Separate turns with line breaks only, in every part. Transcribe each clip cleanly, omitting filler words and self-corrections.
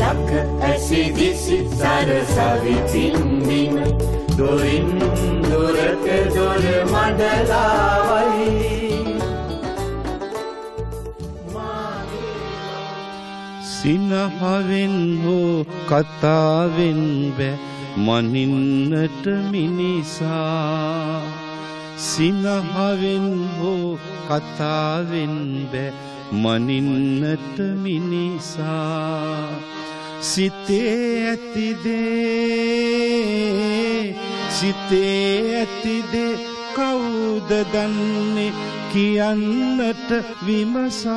යක ඇසිදිසි සරසවි පින්දින දොරින් දොරට දොර මඩලාවයි.
සිනහවෙන් හෝ කතාවෙන් බෑ මනින්නට මිනිසා, සිනහවෙන් හෝ කතාවෙන් බෑ මනින්නට මිනිසා. සිතේ ඇති දේ, සිතේ ඇති දේ කවුද දන්නේ කියන්නට විමසා.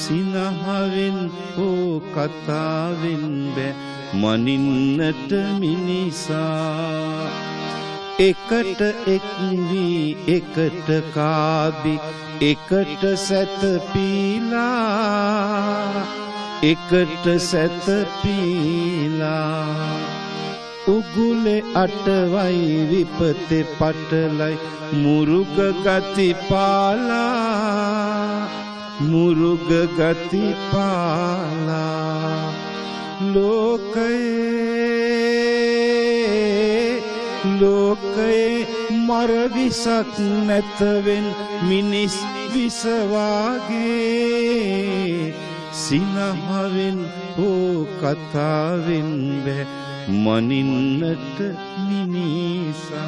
සිනහවෙන් හෝ කතාවෙන් බෑ මනින්නට මිනිසා. එකට එක් වී එකට කාබි එකට සැතපීලා, එකට සැතපීලා. උගුලේ අටවයි විපතේ පටලයි මුරුග ගති පාලා, මුරුග ගති පාලා. ලෝකයේ ලෝකයේ මර විසක් නැතවෙන් මිනිස් විස වාගේ. සිනහවෙන් හෝ කතාවෙන් බෑ මනින්නට මිනිසා.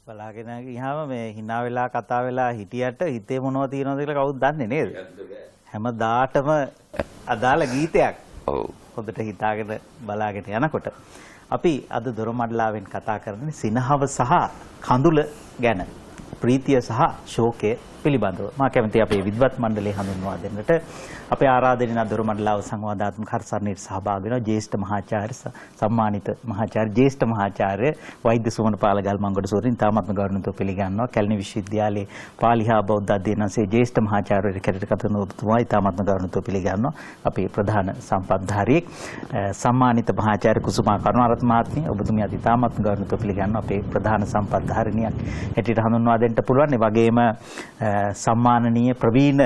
බලාගෙන ගියාම මේ hina වෙලා කතා වෙලා හිටියට හිතේ මොනවද තියෙනවද කියලා කවුරුත් දන්නේ නේද? හැමදාටම අදාළ ගීතයක්.
ඔව්.
හොඳට හිතාගෙන බලාගෙන යනකොට අපි අද දොරමඩලාවෙන් කතා කරන්නේ සිනහව සහ කඳුල ගැන, ප්‍රීතිය සහ ශෝකය පිළිබඳව. මා කැමතියි අපේ විද්වත් මණ්ඩලය හඳුන්වා දෙන්නට. අපේ ආරාධනය දොරමඩලාව සංවාදාත්මක හරසරණයට සහභාගී වෙනවා ජ්‍යෙෂ්ඨ මහාචාර්ය, සම්මානිත මහාචාර්ය, ජ්‍යෙෂ්ඨ මහාචාර්ය වෛද්‍ය සුමනපාල ගල්මංගොඩ සූරින් ඉතාමත්ම ගෞරවණීයව පිළිගන්නවා. කැලණි විශ්වවිද්‍යාලයේ පාලි හා බෞද්ධ අධ්‍යයන අංශයේ ජ්‍යෙෂ්ඨ මහාචාර්යවරයෙක් හැටියට කටයුතු ඔබතුමා ඉතාමත්ම ගෞරවණීයව පිළිගන්නවා. අපේ ප්‍රධාන සම්පත්ධාරියෙක් සම්මානිත මහාචාර්ය කුසුමා කරුණාරත්න මහත්මිය, ඔබතුමියත් ඉතාමත්ම ගෞරවණීයව පිළිගන්නවා. අපේ ප්‍රධාන සම්පත්ධාරිනියක් හැටියට හඳුන්වා දෙන්න පුළුවන්. ඒ වගේම සම්මානනීය ප්‍රවීණ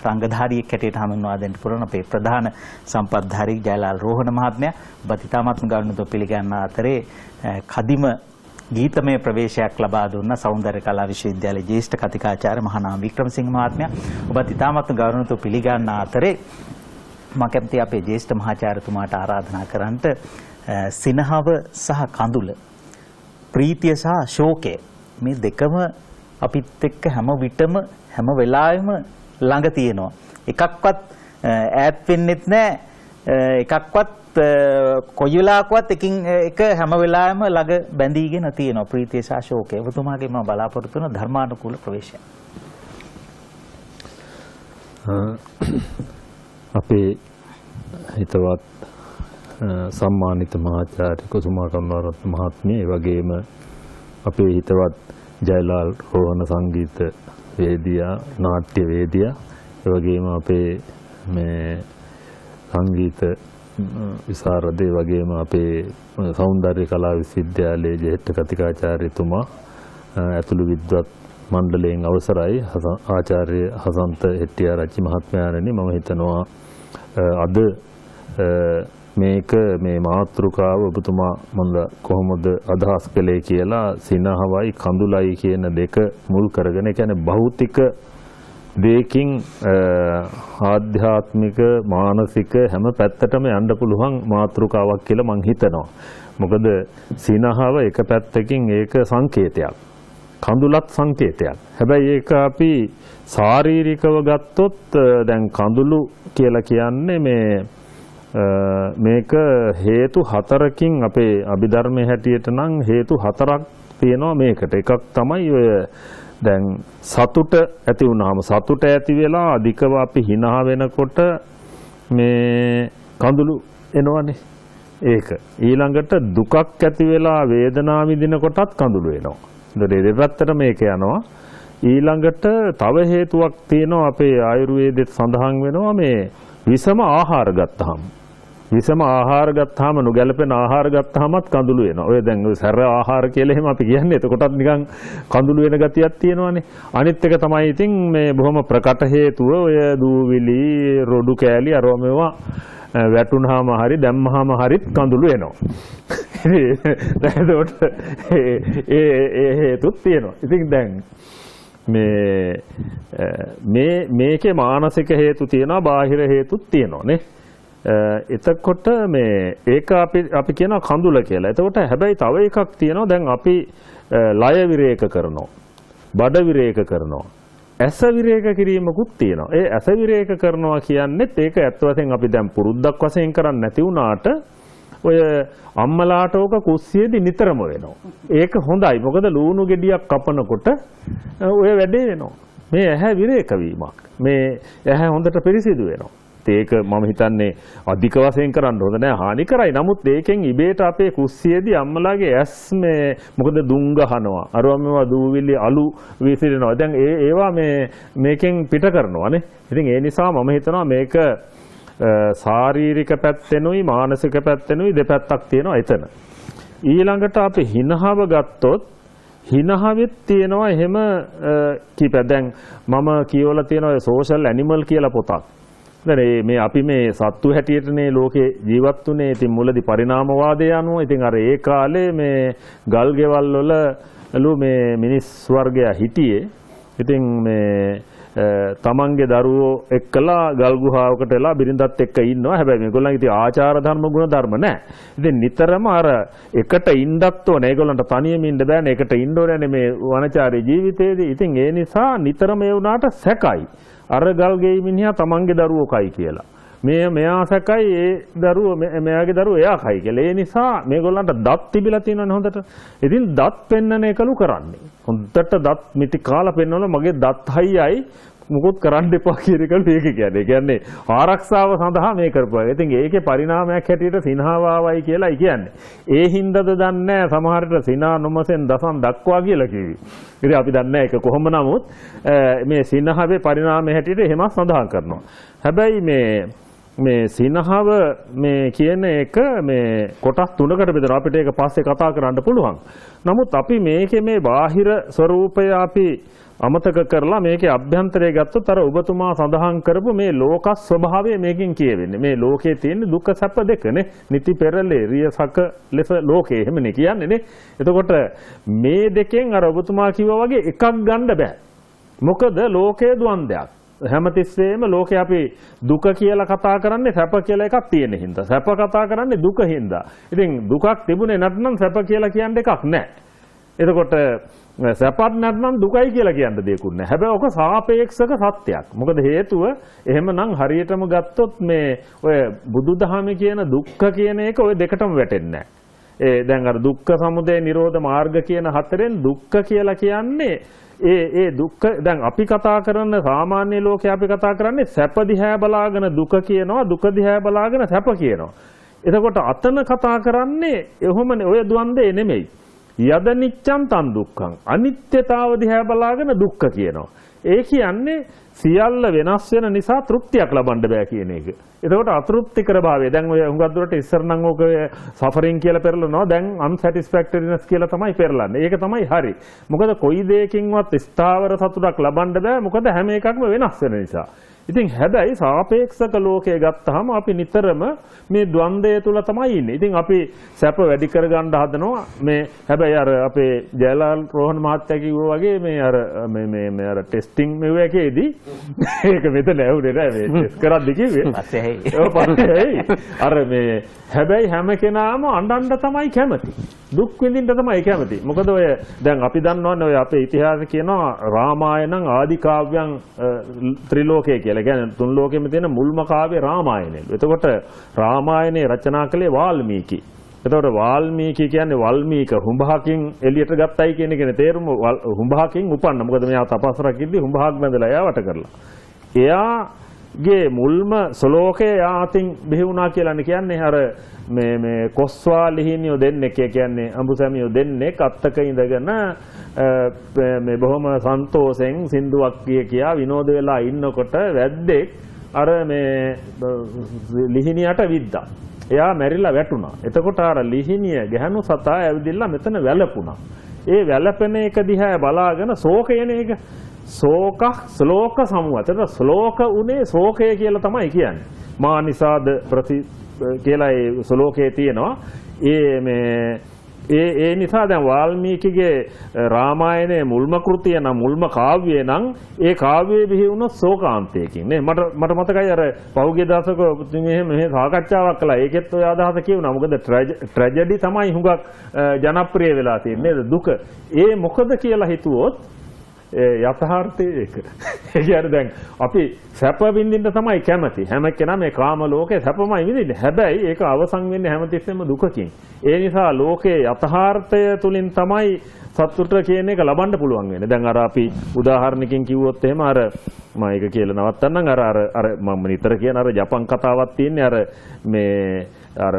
රංගධාරියෙක් හැටියට හඳුන්වා දෙන්න පුළුවන් අපේ ප්‍රධාන සම්පත්ධාරී ජයලාල් රෝහණ මහත්මයා. ඔබත් ඉතාමත්ම ගෞරවණීයව පිළිගන්න අතරේ කදිම ගීතමය ප්‍රවේශයක් ලබා දුන්න සෞන්දර්ය කලා විශ්වවිද්‍යාලයේ ජ්‍යෙෂ්ඨ කතිකාචාර්ය මහානාම වික්‍රමසිංහ මහත්මයා. ඔබත් ඉතාමත්ම ගෞරවණීයව පිළිගන්න අතරේ මම කැමතියි අපේ ජ්‍යෙෂ්ඨ මහාචාර්යතුමාට ආරාධනා කරන්නට සිනහව සහ කඳුල, ප්‍රීතිය සහ ශෝකය මේ දෙකම අපිත් එක්ක හැම විටම හැම වෙලාවෙම ළඟ තියෙනවා. එකක්වත් ඈත් වෙන්නෙත් නෑ, එකක්වත් කොයි වෙලාවකවත් එකින් එක හැම වෙලාවෙම ළඟ බැඳීගෙන තියෙනවා ප්‍රීතිය සහ ශෝකය. ඔබතුමාගේ මම බලාපොරොත්තු වෙන ධර්මානුකූල ප්‍රවේශය.
අපේ හිතවත් සම්මානිත මහාචාර්ය කුසුමා කරුණාරත්න මහත්මිය, ඒ වගේම අපේ හිතවත් ජයලාල් රෝහණ සංගීත වේදියා, නාට්‍ය වේදියා, ඒ වගේම අපේ මේ සංගීත විශාරද, ඒ වගේම අපේ සෞන්දර්ය කලා විශ්වවිද්‍යාලයේ ජ්‍යෙෂ්ඨ කතිකාචාර්යතුමා ඇතුළු විද්වත් මණ්ඩලයෙන් අවසරයි ආචාර්ය හසන්ත හෙට්ටිආරච්චි මහත්මයාණනි, මම හිතනවා අද මේක මේ මාතෘකාව ඔබතුමා මන්ද කොහොමද අදහස් කළේ කියලා සිනහවයි කඳුලයි කියන දෙක මුල් කරගෙන, ඒ කියන්නේ භෞතික දෙයකින් ආධ්‍යාත්මික මානසික හැම පැත්තටම යන්න පුළුවන් මාතෘකාවක් කියලා මං හිතනවා. මොකද සිනහව එක පැත්තකින් ඒක සංකේතයක්, කඳුලත් සංකේතයක්. හැබැයි ඒක අපි ශාරීරිකව ගත්තොත් දැන් කඳුළු කියලා කියන්නේ මේක හේතු හතරකින් අපේ අභිධර්මයේ හැටියට නම් හේතු හතරක් තියෙනවා මේකට. එකක් තමයි ඔය දැන් සතුට ඇති වුණාම, සතුට ඇති වෙලා අධිකව අපි හිනා වෙනකොට මේ කඳුළු එනවනේ. ඒක. ඊළඟට දුකක් ඇති වෙලා වේදනාව විඳින කොටත් කඳුළු එනවා. ඒතකොට දෙපැත්තට මේක යනවා. ඊළඟට තව හේතුවක් තියෙනවා අපේ ආයුර්වේදෙත් සඳහන් වෙනවා මේ විසම ආහාර ගත්තහම. විසම ආහාර ගත්තාම නොගැලපෙන ආහාර ගත්තාමත් කඳුළු එනවා. ඔය දැන් ඔය සැර ආහාර කියලා එහෙම අපි කියන්නේ. එතකොටත් නිකන් කඳුළු වෙන ගතියක් තියෙනවානේ. අනිත් එක තමයි ඉතින් මේ බොහොම ප්‍රකට හේතුව ඔය දූවිලි, රොඩු කෑලි අරවා මේවා වැටුනහම හරි දැම්මහම හරිත් කඳුළු එනවා. දැන් එතකොට ඒ ඒ හේතුත් තියෙනවා. ඉතින් දැන් මේ මේ මේකේ මානසික හේතු තියෙනවා, බාහිර හේතුත් තියෙනවා නේ. එතකොට මේ ඒක අපි කියනවා කඳුල කියලා. එතකොට හැබැයි තව එකක් තියෙනවා. දැන් අපි ලය විරේක කරනවා, බඩ විරේක කරනවා, ඇස විරේක කිරීමකුත් තියෙනවා. ඒ ඇස විරේක කරනවා කියන්නේත් ඒක ඇත්ත වශයෙන් අපි දැන් පුරුද්දක් වශයෙන් කරන්නේ නැති වුණාට ඔය අම්මලාට ඕක කුස්සියේදී නිතරම වෙනවා. ඒක හොඳයි. මොකද ලූණු ගෙඩියක් කපනකොට ඔය වැඩේ වෙනවා. මේ ඇහැ විරේක වීමක්. මේ ඇහැ හොඳට පිරිසිදු වෙනවා. ඒක මම හිතන්නේ අධික වශයෙන් කරන්න හොඳ නෑ, හානි කරයි. නමුත් ඒකෙන් ඉබේට අපේ කුස්සියේදී අම්මලාගේ ඇස් මේ මොකද දුම් ගහනවා, අරවා මේවා දූවිලි අලු විසිරෙනවා. දැන් ඒවා මේ මේකෙන් පිට කරනවා නේ. ඉතින් ඒ නිසා මම හිතනවා මේක ශාරීරික පැත්තෙනුයි මානසික පැත්තෙනුයි දෙපැත්තක් තියෙනවා එතන. ඊළඟට අපි හිනහව ගත්තොත් හිනහවෙත් තියෙනවා එහෙම කීපයක්. දැන් මම කියවලා තියෙනවා සෝෂල් ඇනිමල් කියලා පොතක්. දැන් මේ අපි මේ සත්තු හැටියටනේ ලෝකේ ජීවත් වුණේ. ඉතින් මුලදී පරිණාමවාදය අනුව ඉතින් අර ඒ කාලේ මේ ගල් ගෙවල් වල ලු මේ මිනිස් වර්ගයා හිටියේ. ඉතින් මේ තමන්ගේ දරුවෝ එක්කලා ගල් ගුහාවකට වෙලා බිරිඳත් එක්ක ඉන්නවා. හැබැයි මේගොල්ලන් ඉතින් ආචාර ධර්ම ගුණ ධර්ම නැහැ. ඉතින් නිතරම අර එකට ඉන්නත් ඕනේ. ඒගොල්ලන්ට තනියම ඉන්න බෑනේ. එකට ඉන්න ඕනේ මේ වනචාරී ජීවිතේදී. ඉතින් ඒ නිසා නිතරම ඒ වුණාට සැකයි. අර ගල් ගෙයි මිනිහා තමන්ගේ දරුවෝ කයි කියලා. මෙයා සැකයි ඒ දරුවෝ මෙයාගේ දරුවෝ එයා කයි කියලා. ඒ නිසා මේගොල්ලන්ට දත් තිබිලා තියෙනවනේ හොඳට. ඉතින් දත් පෙන්නන එකලු කරන්නේ. හොඳට දත් මිටි කාලා පෙන්නවල මගේ දත් හයියයි මොකොත් කරන්න එපා කියන එකලු ඒක කියන්නේ. ඒ කියන්නේ ආරක්ෂාව සඳහා මේ කරපුවා. ඉතින් ඒකේ පරිණාමයක් හැටියට සිනහව ආවයි කියලායි කියන්නේ. ඒ හින්දාද දන්නේ නැහැ සමහර විට සිනා නොමසෙන් දසන් දක්වා කියලා කිව්වේ. ඉතින් අපි දන්නේ නැහැ ඒක කොහොම නමුත් මේ සිනහවේ පරිණාමය හැටියට එහෙම සඳහන් කරනවා. හැබැයි මේ සිනහව මේ කියන එක මේ කොටස් තුනකට බෙදෙනවා. අපිට ඒක පස්සේ කතා කරන්න පුළුවන්. නමුත් අපි මේකේ මේ බාහිර ස්වરૂපය අපි අමතක කරලා මේකේ අභ්‍යන්තරය ගත්තොත් අර ඔබතුමා සඳහන් කරපු මේ ලෝක ස්වභාවය මේකෙන් කියවෙන්නේ. මේ ලෝකේ තියෙන දුක සැප දෙකනේ. නිති පෙරලේ රිය සක ලෙස ලෝකේ එහෙමනේ කියන්නේ නේ. එතකොට මේ දෙකෙන් අර ඔබතුමා කිව්වා වගේ එකක් ගන්න බෑ. මොකද ලෝකයේ ද්වන්දයක්. හැමතිස්සෙම ලෝකේ අපි දුක කියලා කතා කරන්නේ සැප කියලා එකක් තියෙන හින්දා. සැප කතා කරන්නේ දුක හින්දා. ඉතින් දුකක් තිබුණේ නැත්නම් සැප කියලා කියන්න එකක් නැහැ. එතකොට සැපත් නැත්නම් දුකයි කියලා කියන්න දෙයක්වත් නැහැ. හැබැයි ඔක සාපේක්ෂක සත්‍යයක්. මොකද හේතුව එහෙමනම් හරියටම ගත්තොත් මේ ඔය බුදුදහමේ කියන දුක්ඛ කියන එක ඔය දෙකටම වැටෙන්නේ නැහැ. ඒ දැන් අර දුක්ඛ සමුදය නිරෝධ මාර්ග කියන හතරෙන් දුක්ඛ කියලා කියන්නේ ඒ දුක්ඛ දැන් අපි කතා කරන සාමාන්‍ය ලෝකේ අපි කතා කරන්නේ සැප දිහා බලාගෙන දුක කියනවා, දුක දිහා බලාගෙන සැප කියනවා. එතකොට අතන කතා කරන්නේ එහෙමනේ ඔය ද්වන්දේ නෙමෙයි. යද නිච්ඡං තං දුක්ඛං, අනිත්‍යතාව දිහා බලාගෙන දුක්ඛ කියනවා. ඒ කියන්නේ සියල්ල වෙනස් වෙන නිසා තෘප්තියක් ලබන්න බෑ කියන එක. එතකොට අතෘප්තිකර භාවය. දැන් ඔය හුඟක් දුරට ඉස්සර නම් ඕක සෆරින් කියලා පෙරලනවා. දැන් අන්සැටිස්ෆැක්ටරිනස් කියලා තමයි පෙරලන්නේ. ඒක තමයි හරි. මොකද කොයි දෙයකින්වත් ස්ථාවර සතුටක් ලබන්න බෑ. මොකද හැම එකක්ම වෙනස් වෙන නිසා. ඉතින් හැබැයි සාපේක්ෂක ලෝකය ගත්තාම අපි නිතරම මේ ද්වන්දය තුල තමයි ඉන්නේ. ඉතින් අපි සැප වැඩි කරගන්න හදනවා. මේ හැබැයි අර අපේ ජයලාල් රෝහණ මහත්තයා කිව්වා වගේ මේ අර මේ මේ මේ අර ටෙස්ටිං මෙව එකේදී ඒක මෙතන ඇහුනේ නෑ, මේ ටෙස්ට් කරද්දි කිව්වේ.
පස්සේ ඇහි.
ඔව් පස්සේ ඇහි. අර මේ හැබැයි හැම කෙනාම අඬන්න තමයි කැමති. දුක් විඳින්න තමයි කැමති. මොකද ඔය දැන් අපි දන්නවනේ ඔය අපේ ඉතිහාසය කියනවා රාමායනං ආදි කාව්‍යං ත්‍රිලෝකය කියලා. ඒ කියන්නේ තුන් ලෝකෙම තියෙන මුල්ම කාව්‍ය රාමායනයලු. එතකොට රාමායනය රචනා කළේ වාල්මීකි. එතකොට වාල්මීකි කියන්නේ වල්මීක හුඹහකින් එළියට ගත්තයි කියන එකනේ තේරුම. හුඹහකින් උපන්න. මොකද මෙයා තපස් රකිද්දි හුඹහක් බැඳලා එයා වට කරලා. එයාගේ මුල්ම ශ්ලෝකය එයා අතින් බිහි වුණා කියලානේ කියන්නේ. අර මේ මේ කොස්වා ලිහිණියෝ දෙන්නෙක්, ඒ කියන්නේ අඹුසැමියෝ දෙන්නෙක් අත්තක ඉඳගෙන මේ බොහොම සන්තෝෂෙන් සින්දුවක් කිය කියා විනෝද වෙලා ඉන්නකොට වැද්දෙක් අර මේ ලිහිණියට විද්දා. එයා මැරිලා වැටුණා. එතකොට අර ලිහිණිය ගැහණු සතා ඇවිදilla මෙතන වැළපුණා. ඒ වැළපෙන එක දිහා බලාගෙන ශෝකයන එක ශෝක ශ්ලෝක සමුහ. එතකොට ශ්ලෝක උනේ ශෝකය කියලා තමයි කියන්නේ. මා නිසාද ප්‍රති කියලා ඒ ශ්ලෝකයේ තියෙනවා. ඒ මේ ඒ ඒ නිසා දැන් වාල්මීකිගේ රාමායනයේ මුල්ම කෘතිය නම් මුල්ම කාව්‍යය නම් ඒ කාව්‍යයේ බිහි වුණොත් ශෝකාන්තයකින් නේ. මට මතකයි අර පහුගිය දවසක මෙහෙ මෙහෙ සාකච්ඡාවක් කළා. ඒකෙත් ඔය අදහස කියුණා. මොකද ට්‍රැජඩි තමයි හුඟක් ජනප්‍රිය වෙලා තියෙන්නේ නේද? දුක. ඒ මොකද කියලා හිතුවොත් යථාර්ථය ඒක. ඒ කියන්නේ දැන් අපි සැප විඳින්න තමයි කැමති. හැම කෙනාම මේ කාම ලෝකේ සැපමයි විඳින්නේ. හැබැයි ඒක අවසන් වෙන්නේ හැමතිස්සෙම දුකකින්. ඒ නිසා ලෝකයේ යථාර්ථය තුලින් තමයි සතුට කියන එක ලබන්න පුළුවන් වෙන්නේ. දැන් අර අපි උදාහරණකින් කිව්වොත් එහෙම අර මම ඒක කියලා නවත්තන්නම්. අර අර අර මම නිතර කියන අර ජපන් කතාවක් තියෙන්නේ. අර මේ අර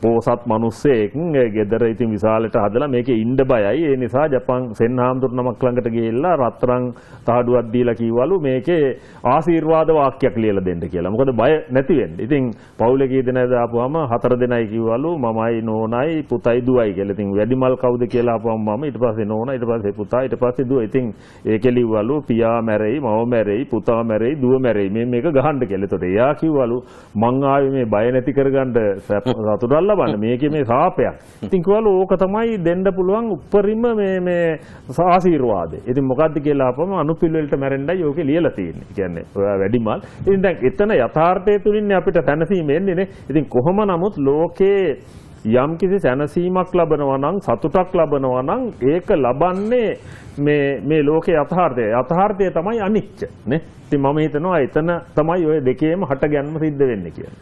පෝසත් මිනිස්සෙක් ගෙදර ඉතින් විශාලට හදලා මේකේ ඉන්න බයයි. ඒ නිසා ජපන් සෙන් හාමුදුරු නමක් ළඟට ගිහිල්ලා රත්රන් තහඩුවක් දීලා කිව්වලු මේකේ ආශිර්වාද වාක්‍යයක් ලියලා දෙන්න කියලා. මොකද බය නැති වෙන්න. ඉතින් පවුලේ කී දෙනාද ආපුවම 4 දෙනයි කිව්වලු මමයි නෝනයි පුතයි දුවයි කියලා. ඉතින් වැඩිමල් කවුද කියලා ආපුවම මම, ඊට පස්සේ නෝනා, ඊට පස්සේ පුතා, ඊට පස්සේ දුව. ඉතින් ඒකේ ලිව්වලු පියා මැරෙයි, මව මැරෙයි, පුතා මැරෙයි, දුව මැරෙයි. මේ මේක ගහන්න කියලා. එතකොට එයා කිව්වලු මං ආවේ මේ බය නැති කරගන්න සතුටක් ලබන්න. මේකේ මේ සාපයක්. ඉතින් කිව්වලු ඕක තමයි දෙන්න පුළුවන් උපරිම මේ මේ ආශිර්වාදය. ඉතින් මොකද්ද කියලා ආපම අනුපිළිවෙලට මැරෙන්නයි ඕකේ ලියලා තියෙන්නේ. ඒ කියන්නේ ඔයා වැඩිමල්. ඉතින් දැන් එතන යථාර්ථය තුලින්නේ අපිට සැනසීම එන්නේ නේ. ඉතින් කොහොම නමුත් ලෝකේ යම් කිසි සැනසීමක් ලබනවා නම් සතුටක් ලබනවා නම් ඒක ලබන්නේ මේ මේ ලෝකේ යථාර්ථය. යථාර්ථය තමයි අනිච්ච නේ. ඉතින් මම හිතනවා එතන තමයි ඔය දෙකේම හට ගැනීම සිද්ධ වෙන්නේ කියලා.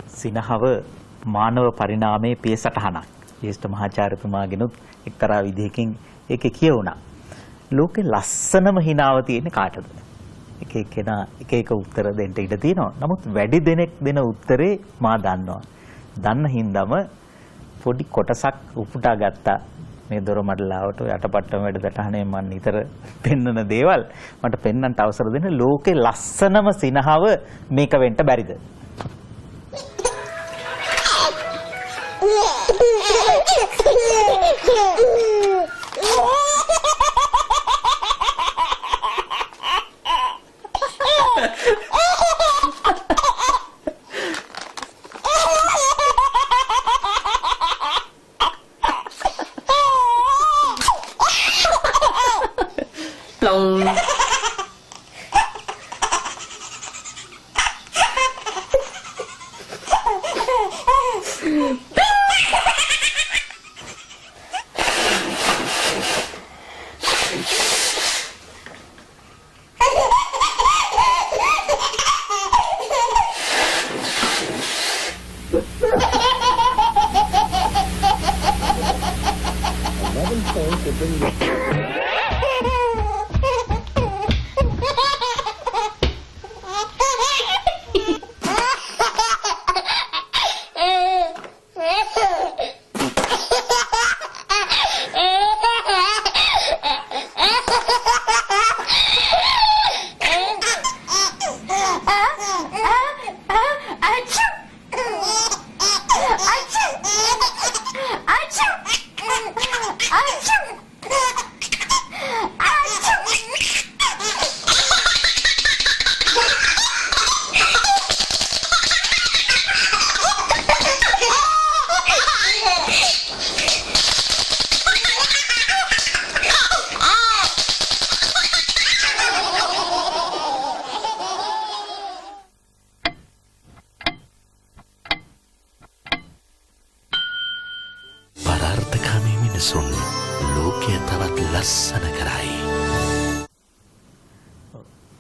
සිනහව මානව පරිණාමයේ පියසටහනක්. ජේෂ්ඨ මහාචාර්යතුමාගෙනුත් එක්තරා විදිහකින් ඒකේ කියවුණා. ලෝකේ ලස්සනම හිනාව තියෙන්නේ කාටද? එක එක්කෙනා එක එක උත්තර දෙන්න ඉඩ තියෙනවා. නමුත් වැඩි දෙනෙක් දෙන උත්තරේ මා දන්නවා. දන්න හින්දාම පොඩි කොටසක් උපුටා ගත්තා මේ දොර මඩලාවට. ඔය අටපට්ටම වැඩසටහනේ මම නිතර පෙන්නන දේවල් මට පෙන්නන්න අවසර දෙන්න. ලෝකේ ලස්සනම සිනහව මේක වෙන්න බැරිද?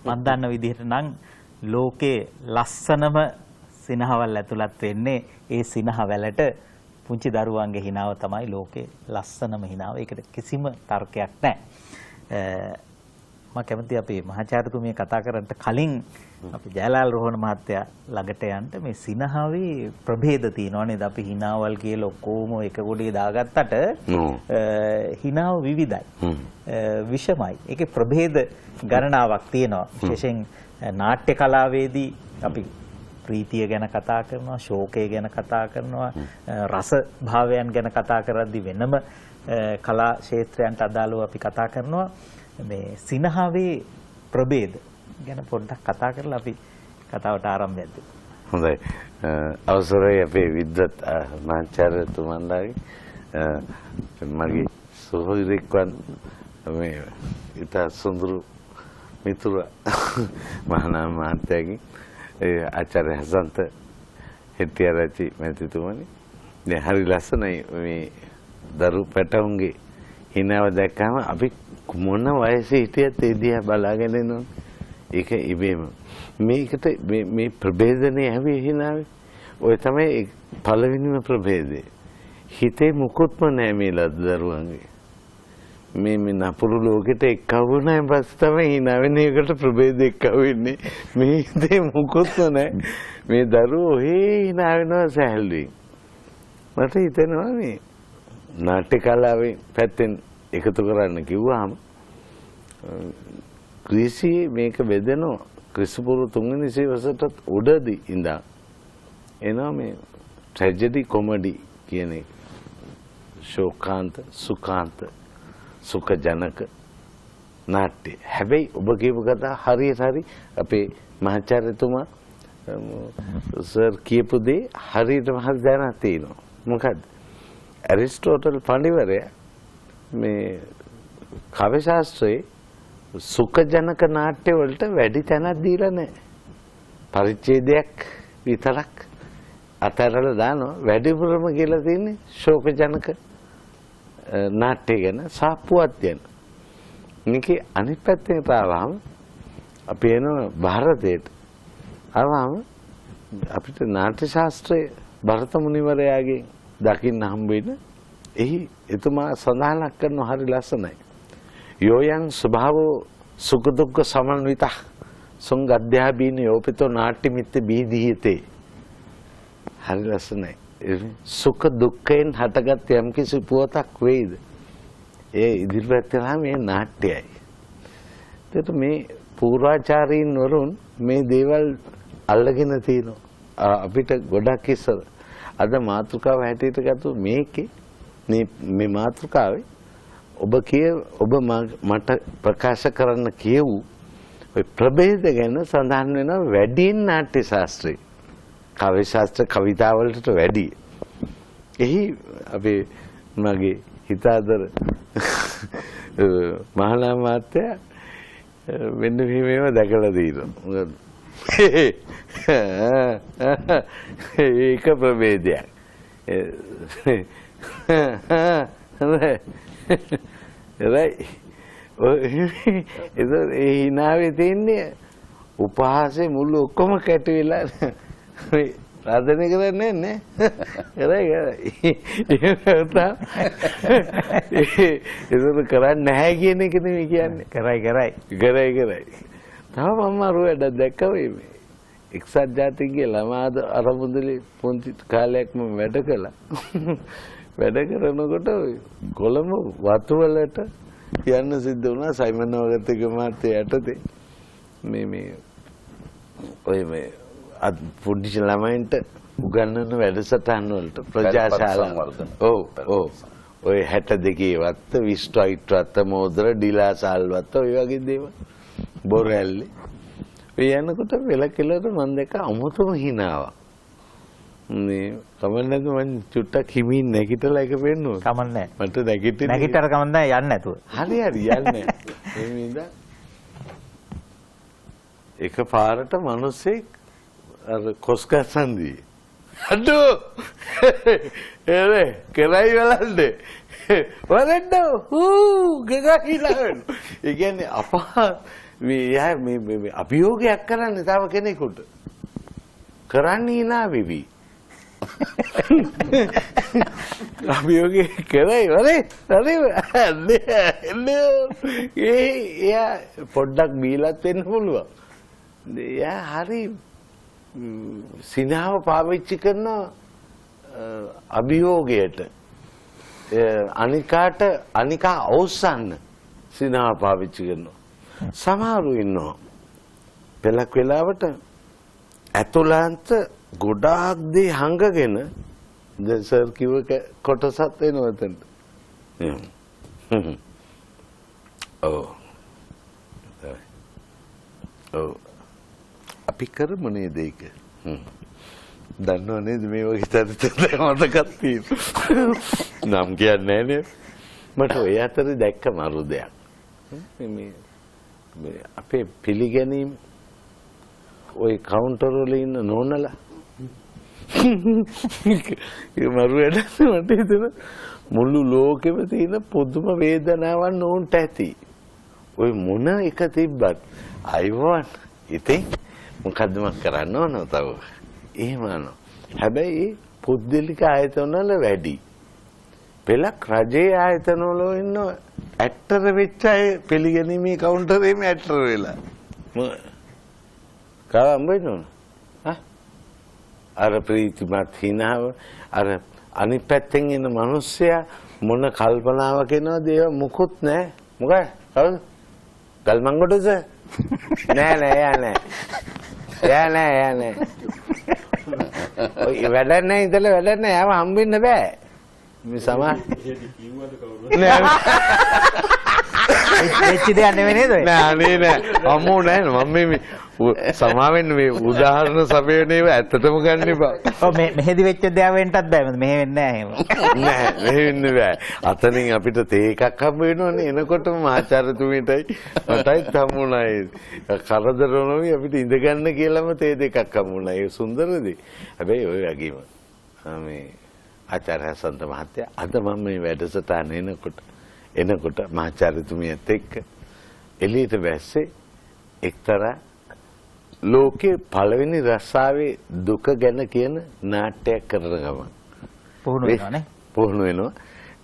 මන් දන්න විදිහට නම් ලෝකේ ලස්සනම සිනහවල් ඇතුළත් වෙන්නේ ඒ සිනහවලට පුංචි දරුවන්ගේ හිනාව තමයි ලෝකේ ලස්සනම හිනාව. ඒකට කිසිම තර්කයක් නැහැ. මම කැමතියි අපේ මහාචාර්යතුමිය කතා කරන්න කලින් අපි ජයලාල් රෝහණ මහත්තයා ළඟට යන්න. මේ සිනහවේ ප්‍රභේද තියෙනවා නේද? අපි හිනාවල් කියලා ඔක්කොම එක ගොඩේ දාගත්තට හිනාව විවිධයි. විෂමයි. ඒකේ ප්‍රභේද ගණනාවක් තියෙනවා. විශේෂයෙන් නාට්‍ය කලාවේදී අපි ප්‍රීතිය ගැන කතා කරනවා, ශෝකය ගැන කතා කරනවා, රස භාවයන් ගැන කතා කරද්දී වෙනම කලා ක්ෂේත්‍රයන්ට අදාළව අපි කතා කරනවා. මේ සිනහවේ ප්‍රභේද ගැන පොඩ්ඩක් කතා කරලා අපි කතාවට ආරම්භයක් දෙමු.
හොඳයි. අවසරයි අපේ විද්වත් මහාචාර්යතුමන්ලාගේ මගේ සහෝදරයෙක්වන් මේ ඉතා සුන්දර මිතුර මහානාම මහත්තයාගෙන් ඒ ආචාර්ය හසන්ත හෙට්ටිආරච්චි මැතිතුමනි, දැන් හරි ලස්සනයි මේ දරු පැටවුන්ගේ හිනාව දැක්කම අපි මොන වයසේ හිටියත් ඒ දිහා බලාගෙන ඉන්නවා. ඒක ඉබේම මේකට මේ ප්‍රභේදනේ ඇවි හිනාවේ. ඔය තමයි පළවෙනිම ප්‍රභේදය. හිතේ මුකුත්ම නෑ මේ දරුවන්ගේ. මේ මේ නපුරු ලෝකෙට එක්කව වුණාන් පස්සේ තමයි hina වෙන්නේ. ඒකට ප්‍රභේද එක්කව වෙන්නේ. මේ හිතේ මුකුත්ම නෑ. මේ දරුවෝ ඔහේ hina වෙනවා සැහැල්ලුවෙන්. මට හිතෙනවා මේ නාට්‍ය කලාවේ පැත්තෙන් එකතු කරන්න කිව්වහම ග්‍රීසියේ මේක බෙදෙනවා. ක්‍රිස්තුපූර්ව තුන්වෙනි සියවසටත් උඩදී ඉඳන් එනවා මේ ට්‍රැජඩි කොමඩි කියන එක. ශෝකාන්ත සුඛාන්ත සුඛජනක නාට්‍ය. හැබැයි ඔබ කියපු කතා හරියට හරි අපේ මහාචාර්යතුමා සර් කියපු දේ හරියටම හරි දැනක් තියෙනවා. මොකද්ද? ඇරිස්ටෝටල් පඬිවරයා මේ කාව්‍ය ශාස්ත්‍රයේ සුඛජනක නාට්‍ය වලට වැඩි තැනක් දීලා නැහැ. පරිච්ඡේදයක් විතරක් අතහැරලා දානවා. වැඩිපුරම කියලා තියෙන්නේ ශෝකජනක නාට්‍ය ගැන සාප්පුවක් ගැන. මේකේ අනිත් පැත්තට ආවම අපි එනවා භාරතයට. ආවම අපිට නාට්‍ය ශාස්ත්‍රයේ භරත මුනිවරයාගෙන් දකින්න හම්බ වෙන එහි එතුමා සඳහනක් කරන හරි ලස්සනයි. යෝයං ස්වභාවෝ සුඛ දුක්ඛ සමන්විතಃ සංගද්‍යාබීන යෝපිතෝ නාට්‍ය මිත්‍ය බීදීයතේ. හරි ලස්සනයි. සුඛ දුක්ඛයෙන් හටගත් යම්කිසි පුවතක් වෙයිද ඒ ඉදිරිපත් කළාම මේ නාට්‍යයයි. ඒත් මේ පූර්වාචාරීන් වරුන් මේ දේවල් අල්ලගෙන තිනවා. අපිට ගොඩක් ඉස්සර අද මාතෘකාව හැටියට ගත්තු මේකේ මේ මේ මාතෘකාවේ ඔබ ඔබ මට ප්‍රකාශ කරන්න කියවූ ඔය ප්‍රභේද ගැන සඳහන් වෙනවා වැඩියෙන් නාට්‍ය ශාස්ත්‍රයේ. කාව්‍ය ශාස්ත්‍ර කවිතා වලට වැඩි. එහි අපේ මගේ හිතාදර මහානාම මහත්තයා මෙන්න මෙහෙම ඒවා දැකලා තියෙනවා. මොකද ඒක ප්‍රභේදයක්. රයි ඒ හිනාවේ තියෙන්නේ උපහාසයේ මුළු ඔක්කොම කැටි වෙලා මේ රාදනය කරන්නේ නෑ නේ. කරයි කරයි. ඒක කරන්නේ නැහැ කියන එක නෙමෙයි කියන්නේ.
කරයි කරයි.
කරයි කරයි. තව මම අර වැඩක් දැක්කා මේ එක්සත් ජාතිකගේ ළමා අරමුදලේ පොන්චි කාලයක් මම වැඩ කළා. වැඩ කරනකොට කොළඹ වතු වලට යන්න සිද්ධ වුණා සයිමන් නවගත්තක මහත්තයා යටතේ මේ මේ ඔය මේ පොඩි ළමයින්ට උගන්වන වැඩසටහන් වලට ප්‍රජාශාලා. ඔව් ඔව්. ඔය 62 වත්ත විස්ටොයිට් වත්ත මෝදර ඩිලාසාල් වත්ත ඔය වගේ දේවල් බොරැල්ලේ. ඔය යනකොට වෙල කෙලවර මං දැක්ක අමුතුම හිනාවක්. මේ කමක් නැතුව මං චුට්ටක් හිමින් නැගිටලා එක පෙන්නුවා.
කමක් නැහැ.
මට නැගිටින්න
නැගිටතර කමක් නැහැ යන්නේ නැතුව.
හරි හරි යන්නේ. එහෙම ඉඳන් එක පාරට මිනිස්සෙක් අර කොස් ගස්සන් දී. අඩෝ එරේ කරයි බලන්න. වරෙන්න හූ ගගා කියලා. ඒ කියන්නේ අපා මේ යා මේ මේ අභියෝගයක් කරන්නේ තව කෙනෙකුට. කරන්නේ hina වෙවි. අභියෝගය කරයි වරේ හරි ඒ එයා පොඩ්ඩක් බීලත් වෙන්න පුළුවන්. එයා හරි සිනාව පාවිච්චි කරන අභියෝගයට අනිකාට අනිකා අවසන් සිනාව පාවිච්චි කරනවා. සමහරු ඉන්නවා පෙලක් වෙලාවට ඇතුළාන්ත ගොඩාක් දේ හංගගෙන දැන් සර් කිව්ව කොටසත් එනවා එතනට. ඔව්. ඔව්. අපි කරමු නේද ඒක? දන්නව නේද මේ වගේ චරිත මතකක් තියෙනවා. නම් කියන්නේ නෑ නේ. මට ඔය අතරේ දැක්ක මරු දෙයක්. මේ මේ අපේ පිළිගැනීම ඔය කවුන්ටර් වල ඉන්න නෝනලා ඒ මරු වැඩ මට හිතෙන මුළු ලෝකෙම තියෙන පොදුම වේදනාවන් ඕන්ට ඇති. ඔය මොන එක තිබ්බත් අයවන් ඉතින් මොකද්ද මම කරන්න ඕන තව? එහෙම අනෝ. හැබැයි පුද්ගලික ආයතන වල වැඩි. පෙලක් රජයේ ආයතන වල ඉන්න ඇක්ටර් වෙච්ච අය පිළිගැනීමේ කවුන්ටරේම ඇක්ටර් වෙලා. කාව හම්බ වෙනවද? හා? අර ප්‍රීතිමත් හිනාව අර අනිත් පැත්තෙන් එන මිනිස්සයා මොන කල්පනාවක් එනවද ඒව මුකුත් නෑ. මොකද? කවුද? ගල්මංගොඩද? නෑ නෑ එයා නෑ. එයා නෑ එයා නෑ. ඔය වැඩක් නෑ ඉතල වැඩක් නෑ. එයාව හම්බෙන්න බෑ. මේ සමහර නෑ
වෙච්ච දෙයක් නෙවෙයි නේද ඔය?
නෑ අනේ නෑ. අම්මෝ නෑ මම මේ සමාවෙන්න මේ උදාහරණ සපයන ඒවා ඇත්තටම ගන්න එපා.
ඔව් මේ මෙහෙදි වෙච්ච දෙයක් වෙන්නත් බෑ. මොකද මෙහෙ වෙන්නේ නෑ එහෙම.
නෑ මෙහෙ වෙන්න බෑ. අතනින් අපිට තේ එකක් හම්බ වෙනවනේ. එනකොටම මහාචාර්යතුමීටයි මටයි හම්බුණා. කරදර නොවි අපිට ඉඳ ගන්න කියලාම තේ දෙකක් හම්බුණා. ඒ සුන්දර දේ. හැබැයි ඔය වගේම මේ ආචාර්ය හසන්ත මහත්තයා අද මම මේ වැඩසටහන එනකොට මහාචාර්යතුමියත් එක්ක එළියට බැස්සේ එක්තරා ලෝකේ පළවෙනි රස්සාවේ දුක ගැන කියන නාට්‍යයක් කරන ගමන්
පුහුණු වෙනවා නේ.
පුහුණු වෙනවා.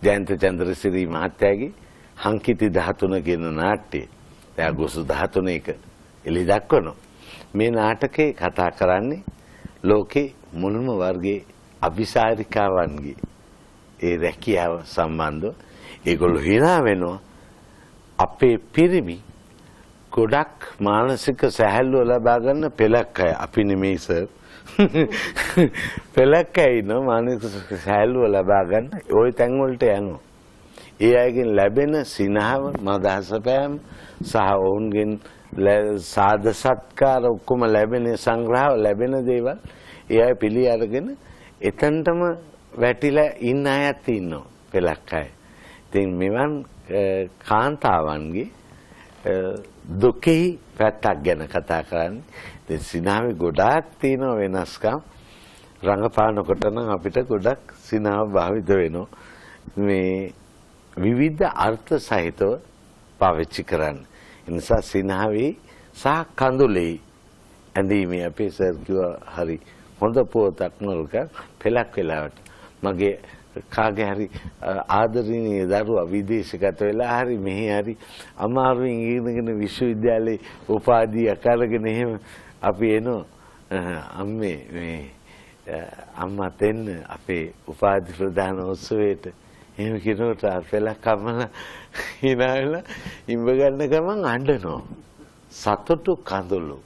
ජයන්ත චන්ද්‍රසිරි මහත්තයාගේ හංකිති 13 කියන නාට්‍යය. දැන් අගෝස්තු 13 එක එළි දක්වනවා. මේ නාටකේ කතා කරන්නේ ලෝකේ මුල්ම වර්ගයේ අபிසාරිකාවන්ගේ ඒ රැකියාව සම්බන්ධව. ඒගොල්ලෝ hina වෙනවා. අපේ පිරිමි ගොඩක් මානසික සැහැල්ලුව ලබා ගන්න පෙලක් අය අපි නෙමෙයි සර්. පෙලක් අය ඉන්නවා මානසික සැහැල්ලුව ලබා ගන්න ওই තැන් වලට යනවා. ඒ අයගෙන් ලැබෙන සිනහව, මදහස පෑම සහ ඔවුන්ගෙන් සාද සත්කාර ඔක්කොම ලැබෙන සංග්‍රහව ලැබෙන දේවල් ඒ අය පිළි අරගෙන එතනටම වැටිලා ඉන්න අයත් ඉන්නවා පෙලක් අය. ඉතින් මෙවන් කාන්තාවන්ගේ දුකෙහි පැත්තක් ගැන කතා කරන්නේ. ඉතින් සිනාවේ ගොඩාක් තියෙන වෙනස්කම් රංගපානකොට නම් අපිට ගොඩක් සිනාව භාවිත වෙනවා. මේ විවිධ අර්ථ සහිතව පාවිච්චි කරන්න. ඒ නිසා සිනාවේ සහ කඳුලේ ඇඳීමේ අපේ සර් කිව්වා හරි හොඳ පුවතක් නරක පෙලක් වෙලාවට මගේ කාගේ හරි ආදරණීය දරුවා විදේශගත වෙලා හරි මෙහි හරි අමාරුවෙන් ඉගෙනගෙන විශ්වවිද්‍යාලේ උපාධියක් අරගෙන එහෙම අපි එනවා අම්මේ මේ අම්මා දෙන්න අපේ උපාධි ප්‍රදාන උත්සවයට එහෙම කියනකොට පෙලක් අම්මලා hina වෙලා ඉඹ ගන්න ගමන් අඬනවා. සතුටු කඳුළු.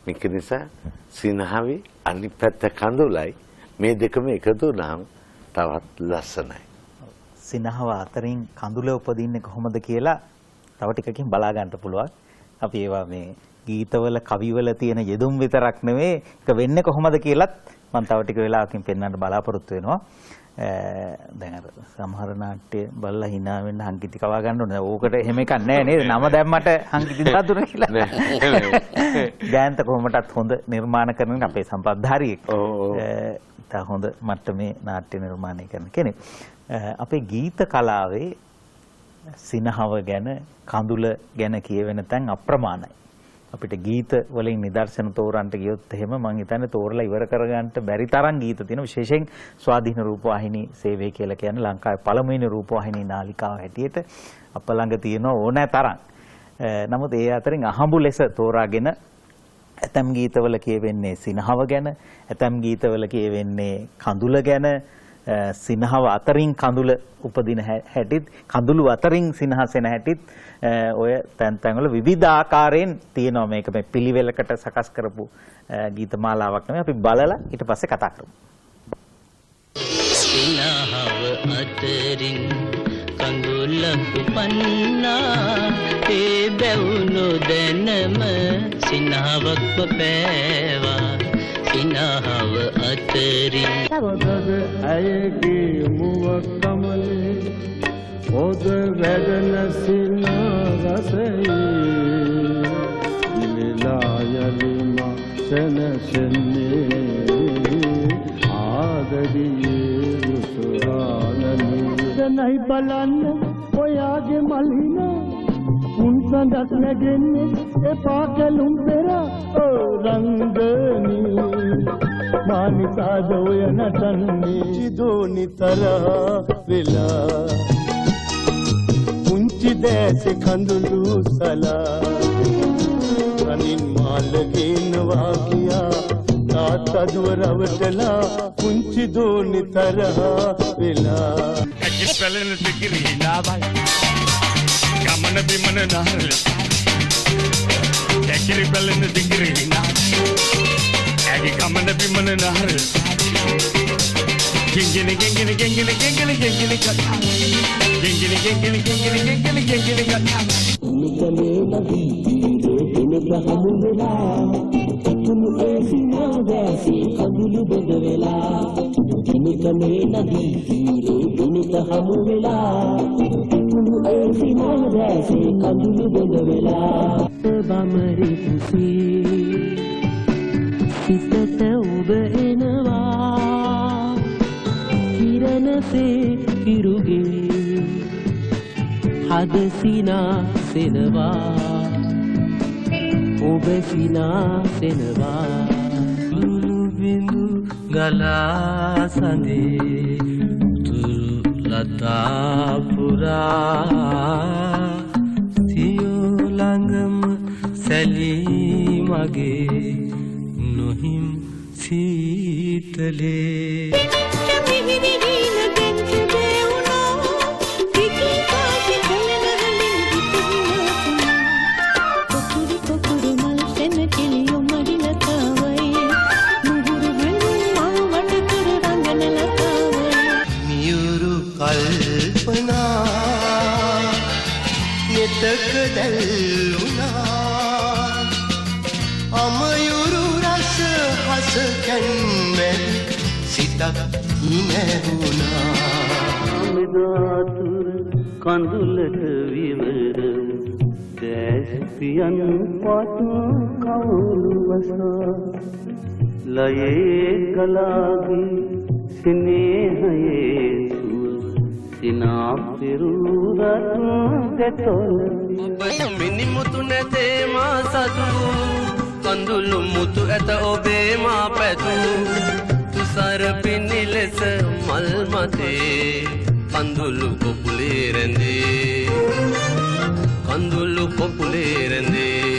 මේක නිසා සිනහවේ අනිත් පැත්ත කඳුලයි මේ දෙකම එකතු වුණාම තවත් ලස්සනයි.
සිනහව අතරින් කඳුල උපදින්නේ කොහොමද කියලා තව ටිකකින් බලා ගන්න පුළුවන්. අපි ඒවා මේ ගීතවල කවිවල තියෙන යෙදුම් විතරක් නෙවෙයි ඒක වෙන්නේ කොහොමද කියලත් මම තව ටික වෙලාවකින් පෙන්වන්න බලාපොරොත්තු වෙනවා. දැන් අර සමහර නාට්‍ය බලලා hina වෙන්න හංකිති කවා ගන්න ඕනේ. ඕකට එහෙම එකක් නෑ නේද? නම දැම්මට හංකිති දාතුන කියලා. ජයන්ත කොහොමටත් හොඳ නිර්මාණ කරන අපේ සම්පත්ධාරියෙක්.
ඔව්.
ඉතා හොඳ මට්ටමේ නාට්‍ය නිර්මාණය කරන කෙනෙක්. අපේ ගීත කලාවේ සිනහව ගැන කඳුල ගැන කියවෙන තැන් අප්‍රමාණයි. අපිට ගීත වලින් නිදර්ශන තෝරන්නට ගියොත් එහෙම මං හිතන්නේ තෝරලා ඉවර කරගන්න බැරි තරම් ගීත තියෙනවා. විශේෂයෙන් ස්වාධීන රූපවාහිනී සේවය කියලා කියන්නේ ලංකාවේ පළමුවෙනි රූපවාහිනී නාලිකාව හැටියට අප ළඟ තියෙන ඕනෑ තරම්. නමුත් ඒ අතරින් අහඹු ලෙස තෝරාගෙන ඇතැම් ගීතවල කියවෙන්නේ සිනහව ගැන, ඇතැම් ගීතවල කියවෙන්නේ කඳුල ගැන, සිනහව අතරින් කඳුල උපදින හැටිත්, කඳුළු අතරින් සිනහසෙන හැටිත් ඔය තැන් තැන්වල විවිධ ආකාරයෙන් තියෙනවා. මේක මේ පිළිවෙලකට සකස් කරපු ගීත මාලාවක් නෙමෙයි. අපි බලලා ඊට පස්සේ කතා කරමු.
සිනහව අතරින් කඳුලක් උපන්නා, ඒ බැව් නොදැනම සිනහවක්ම පෑවා. සිනහව අතරින්
පදද ඇයගේ මුව කමලේ පොද වැඩන සින රසයේ දිලලා යලිම සෙනසෙන්නේ ආදරියේ රුසුරානලිය
නයි බලන්න ඔයාගේ මල්හින උන් සඳක් නැගෙන්නේ එපා කැලුම් පෙර රංගනී මානිසාද ඔය නටන්නේ චිදෝනි තරහ වෙලා පුංචි දැසේ කඳුළු සලා රනින් මාල ගේනවා කියා තාත්තා දුව රවටලා පුංචි දෝනි තරහ වෙලා
ඇකි පැලෙන ටිකිරි නාවයි ගමන බිමන නහර කැකිරි පැලෙන ටිකිරි නාවයි ඇකි ගමන බිමන නහර ගෙංගිනි ගෙංගිනි ගෙංගිනි ගෙංගිනි ගෙංගිනි කතා ගෙංගිනි ගෙංගිනි ගෙංගිනි ගෙංගිනි ගෙංගිනි කතා
නිකලේ නදී තීරේ දෙනෙත හමු වෙලා තුණු ඒ සිනා දැසේ කඳුළු බෙද වෙලා නිකලේ නදී තීරේ දෙනෙත හමු වෙලා තුණු ඒ සිනා දැසේ කඳුළු බෙද වෙලා බමරි කුසේ සිතට ඔබ එනවා කිරණසේ කිරුගේ හද සිනා සෙනවා ඔබ සිනා සෙනවා ලුණු බිඳු ගලා සඳේ තුරු ලතා පුරා සියෝ ළඟම සැලී මගේ නොහිම් සීතලේ
කල්පනා නෙතක දැල්ුණා අමයුරු රස හස කැන්වැල් සිතක් හිනැවුණා
මෙදාතුර කඳුලට විවර දැස් පියන් පතු කවුළු වසා ලයේ ගලාගේ සිනේහයේ සිනා පිරුරත් දෙතොල
ඔබ මිනිමුතු නැතේ මා සතු කඳුළු මුතු ඇත ඔබේ මා පැතු තුසාර පිණි ලෙස මල් මතේ කඳුළු කොපුලේ රැඳේ කඳුළු කොපුලේ රැඳේ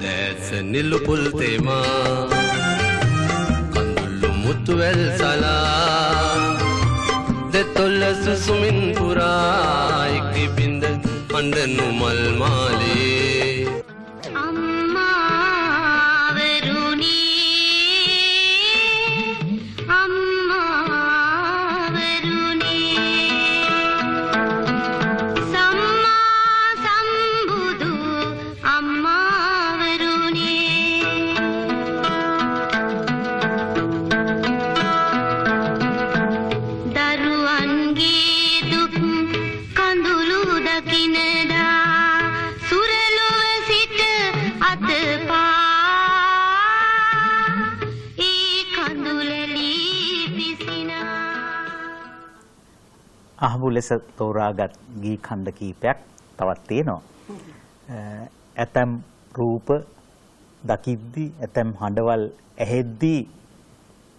දැස නිලු පුල් තේමා කඳුළු මුතු වැල් සලා දෙතොල සුසුමින් පුරා එක් බින්ද අඬනු මල් මාලේ
අම්මාවරුනි අම්මාවරුනි සම්මා සම්බුදු අම්මාවරුනි දරුවන්ගේ දුක් කඳුළු දකිනදා සුරලොව සිට අතපා ඒ කඳුලලී පිසිනා.
අහඹු ලෙස තෝරාගත් ගී ඛණ්ඩ කීපයක් තවත් තියෙනවා. ඇතැම් රූප දකිද්දී ඇතැම් හඬවල් ඇහෙද්දී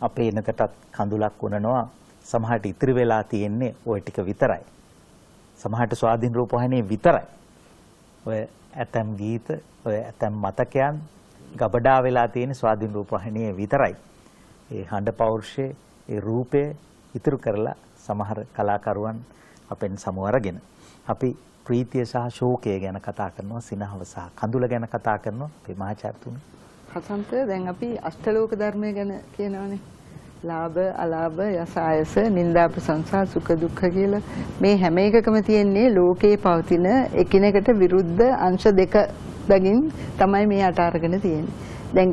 අපේ එනකටත් කඳුලක් උනනවා. සමහරට ඉතිරි වෙලා තියෙන්නේ ওই ටික විතරයි. සමහරට ස්වාධීන රූපවාහිනියේ විතරයි. ඔය ඇතැම් ගීත, ඔය ඇතැම් මතකයන් ගබඩා වෙලා තියෙන ස්වාධීන රූපවාහිනියේ විතරයි. ඒ හඬ පෞරුෂය, ඒ රූපය ඉතුරු කරලා සමහර කලාකරුවන් අපෙන් සමු අරගෙන අපි ප්‍රීතිය සහ ශෝකය ගැන කතා කරනවා, සිනහව සහ කඳුල ගැන කතා කරනවා අපේ මහාචාර්යතුමනි.
හසන්ත, දැන් අපි අෂ්ටලෝක ධර්මය ගැන කියනවනේ. ලාභ අලාභ යස ආයස නිന്ദා ප්‍රශංසා සුඛ දුක්ඛ කියලා මේ හැම එකකම තියෙන්නේ ලෝකේ පවතින එකිනෙකට විරුද්ධ අංශ දෙක බැගින් තමයි මේ අට අරගෙන තියෙන්නේ. දැන්